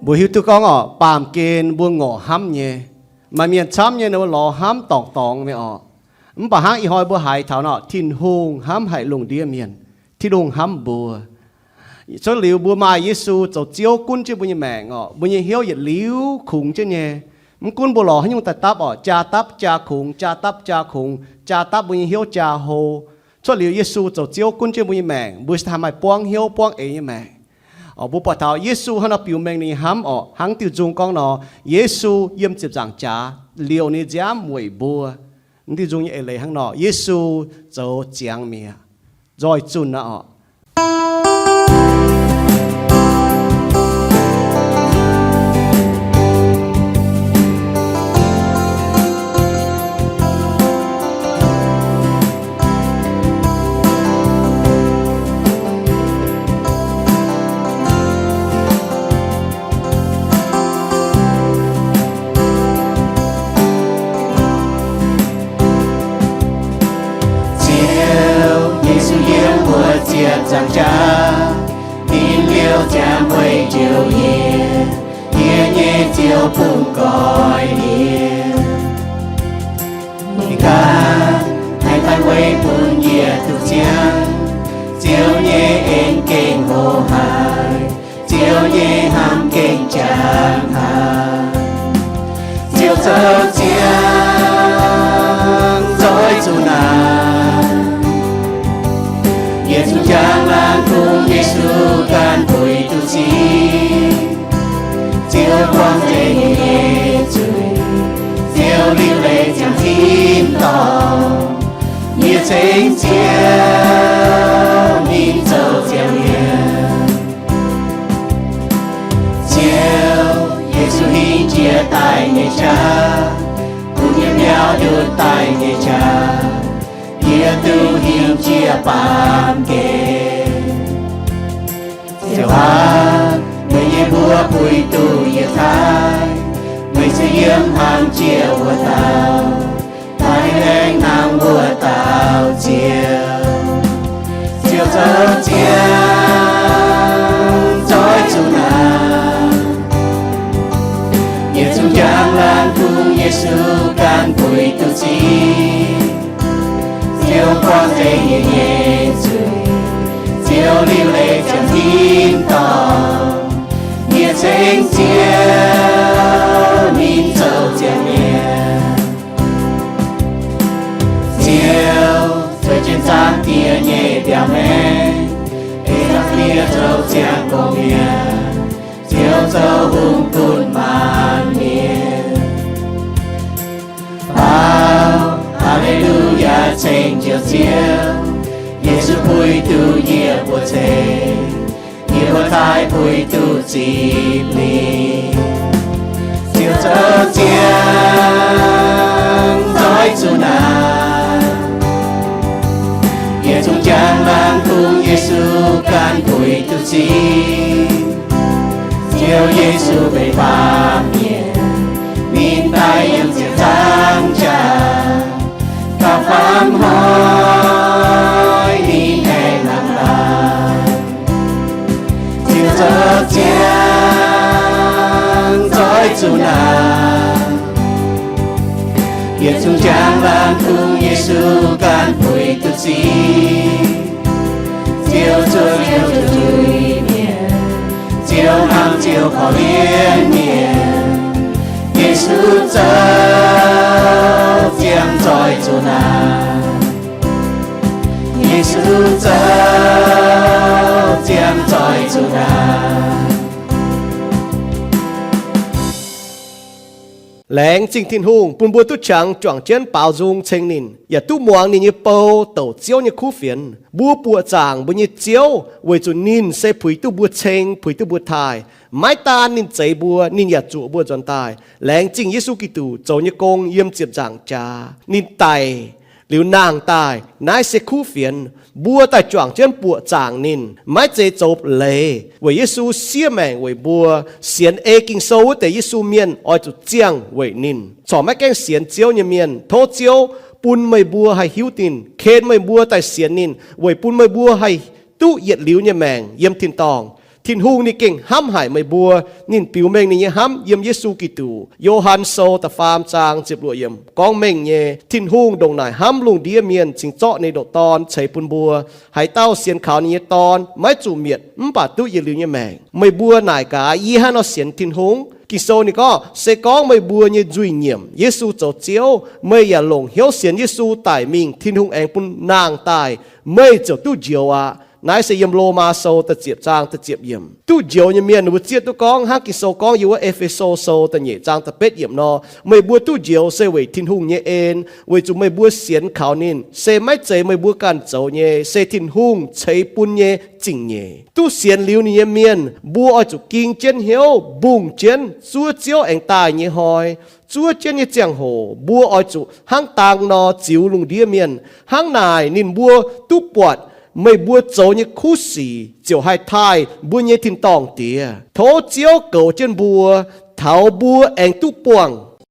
Mbuo hiuv duqv gorngv orqc, baamh gen mbuo ngorc hnamv nyei. Maaih mienh camv nyei ninh mbuo lorz hnamv dorngc dorngx nyei orqc. Mv baac hnangv ih hnoi mbuo haiz taux nor, Tin-Hungh hnamv haic lungh ndiev mienh. Tin-Hungh hnamv mbuo. Cuotv liuz mbuo maaih Yesu zoux Ziouv gunv jienv mbuo nyei maengc orqc, mbuo nyei hnyouv yietc liuz kungx jienv nyei. Mv gunv mbuo lorz haaix nyungc daaih dapv orqc, jaa dapv jaa kungx, jaa dapv jaa kungx, jaa dapv mbuo nyei hnyouv jaa hlo. Cuotv liuz Yesu zoux Ziouv gunv jienv mbuo nyei maengc, mbuo se haih maaih buangv hnyouv buangv eix nyei maengc. Orqc, mbuo buatc taux Yesu hnangv nor biux mengh ninh nyei hnamv orqc, hnangv diuh nzung gorngv nor, Yesu yiem ziepc nzaangc jaax liouc ninh nziaamv weic mbuo. Mv diuh nzung nyei eix leiz hnangv nor, Yesu zoux ziangx mi'aqv, nzoih zunh aqv orqc. Ziouv Yesu yiem mbuo ziepc nzaangc jaax, ninh liouc ziangx weic njoux yie, yie nyei Ziouv bungx nqoi yie. Ninh ganh haih daaih weic bun yie duqv ziangh. Ziouv nyei en gengh hlo haic, Ziouv nyei hnamv gengh jangx haic. Ziouv zoux ziangx nzoih zunh naaic, Yesu ganh puix duqv sin, Ziouv buangh nzengc yie nyei zuiz, Ziouv liuc leiz ziangh tin dorngh, yie ceng Ziouv, ninh zoux ziangh mienh. Ziouv, Yesu hingh jiex daaih nyei qaqv, bun yie biaux ndutv daaih nyei qaqv, yie duqv hingh jiex baamh gen. Ziouv aac, meih nyei mbuox puix duqv yie taaih, meih se yiem hlang jiex wuov dauh, daaih laengz hnaangx wuov dauh Ziouv. Ziouv zoux ziangh zoih zuqc naaic, yietc zungv njang laangz kungx Yesu ganh puix duqv sin. Ziouv buangh nzengc yie nyei zuiz, Ziouv liuc leiz ziangh tin dorngh, yie ceng Ziouv, ninh zoux ziangh mienh. Ziouv cuotv jienv zaangc Diex nyei mbiaauc maengx, ei zaangc Diex zoux ziangh gorngv-mienh, Ziouv zoux hungh bun maanc mienh. Baaux Haa^le^lu^yaa, ceng Njoux Ziouv, Yesu puix duqv yie mbuo ceng, yie mbuo taaih puix duqv zipv ninh. Ziouv zoux ziangh zoih zuqc naaic, yietc zungv njang laangz kungx Yesu ganh puix duqv sin. Ziouv Yesu benx baamh mienh, ninh daaih yiem ziepc nzaangc jaax, gauh faam hnoi ninh aengx nangh daaih. Ziouv zoux ziangh zoih zuqc naaic, yietc zungv njang laangz kungx Yesu ganh puix duqv sin. Ziouv zuov Ziouv zuiz-mienh, Ziouv hnamv Ziouv korv-lienh mienh. Yesu zoux ziangh zoih zuqc naaic, Yesu zoux ziangh zoih zuqc naaic. Laengz zingh Tin-Hungh bun mbuo duqv qangx juangc jienv baaux nzung ceng ninh, yaac duqv muangx ninh nyei bou douc Ziouv nyei kuv fienx. Mbuo buoqc zaangc mbuo nyei Ziouv weic zuqc ninh se puix duqv mbuo ceng, puix duqv mbuo taaih. Maiv daan ninh zeix mbuo, ninh yaac zuoqc mbuo nzuonx daaih. Laengz zingh Yesu Giduc zoux nyei gong yiem ziepc nzaangc jaax. Ninh daic liuz nangh daaih, naaiv se kuv fienx. Mbuo daaih juangc jienv buoqc zaangc ninh, maiv zeiz zoux leiz, weic Yesu siev maengc weic mbuo. Sienx ei Ging-Sou wuov deix Yesu mienh oix zuqc ziangh weic ninh. Corc maiv gaengh sienx Ziouv nyei mienh, tov Ziouv bun meih mbuo haih hiuv ninh, ken meih mbuo daaih sienx ninh, weic bun meih mbuo haih duqv yietc liuz nyei maengc yiem tin-dorngh. Tin-Hungh ninh gengh hnamv haic meih mbuo. Ninh biux mengh ninh nyei hnamv yiem Yesu Giduc. Yo^han Sou da'faam zaang ziepc luoqc yiemc gorngv mengh nyei, Tin-Hungh ndongc naaic hnamv lungh ndiev mienh cingx zorqv ninh nyei ndoqc Dorn ceix bun mbuo. Haaix dauh sienx kaux ninh nyei Dorn maiv zuqc mietc, mv baac duqv yietc liuz nyei maengc. Meih mbuo naaic gaax, yie hnangv nor sienx Tin-Hungh? Ging-Sou ninh gorngv, se gorngv meih mbuo nyei nzuih nyiemc Yesu zoux Ziouv, meih yaac longc hnyouv sienx Yesu daic mingh, Tin-Hungh aengx bun nangh daaih, meih ziouc duqv njoux aqv. Naaiv se yiem Lomaa Sou da'ziepc zaang da'ziepc yiemc. Duqv njoux nyei mienh ninh mbuo zieqv duqv gorngv hnangv Ging-Sou gorngv yiem wuov E^fe^so Sou da'nyeic zaang da'betv yiemc nor, meih mbuo duqv njoux se weic Tin-Hungh nyei en, weic zuqc meih mbuo sienx kaux ninh. Se maiv zeiz meih mbuo ganh zoux nyei, se Tin-Hungh ceix bun nyei zingc-nyeic. Duqv sienx liuz ninh nyei mienh, mbuo oix zuqc ging jienv hnyouv, mbungh jienv zuov Ziouv aengx daaih nyei hnoi, zuov jienv nyei ziangh hoc, mbuo oix zuqc hnangv dang nor ziux lungh ndiev mienh. Hnangv naaic ninh mbuo duqv buatc meih mbuo zoux nyei kuv sic ziouc haih taaih mbuo nyei tin-dorngh Diex. Tov Ziouv goux jienv mbuo, taux mbuo aengx duqv buangh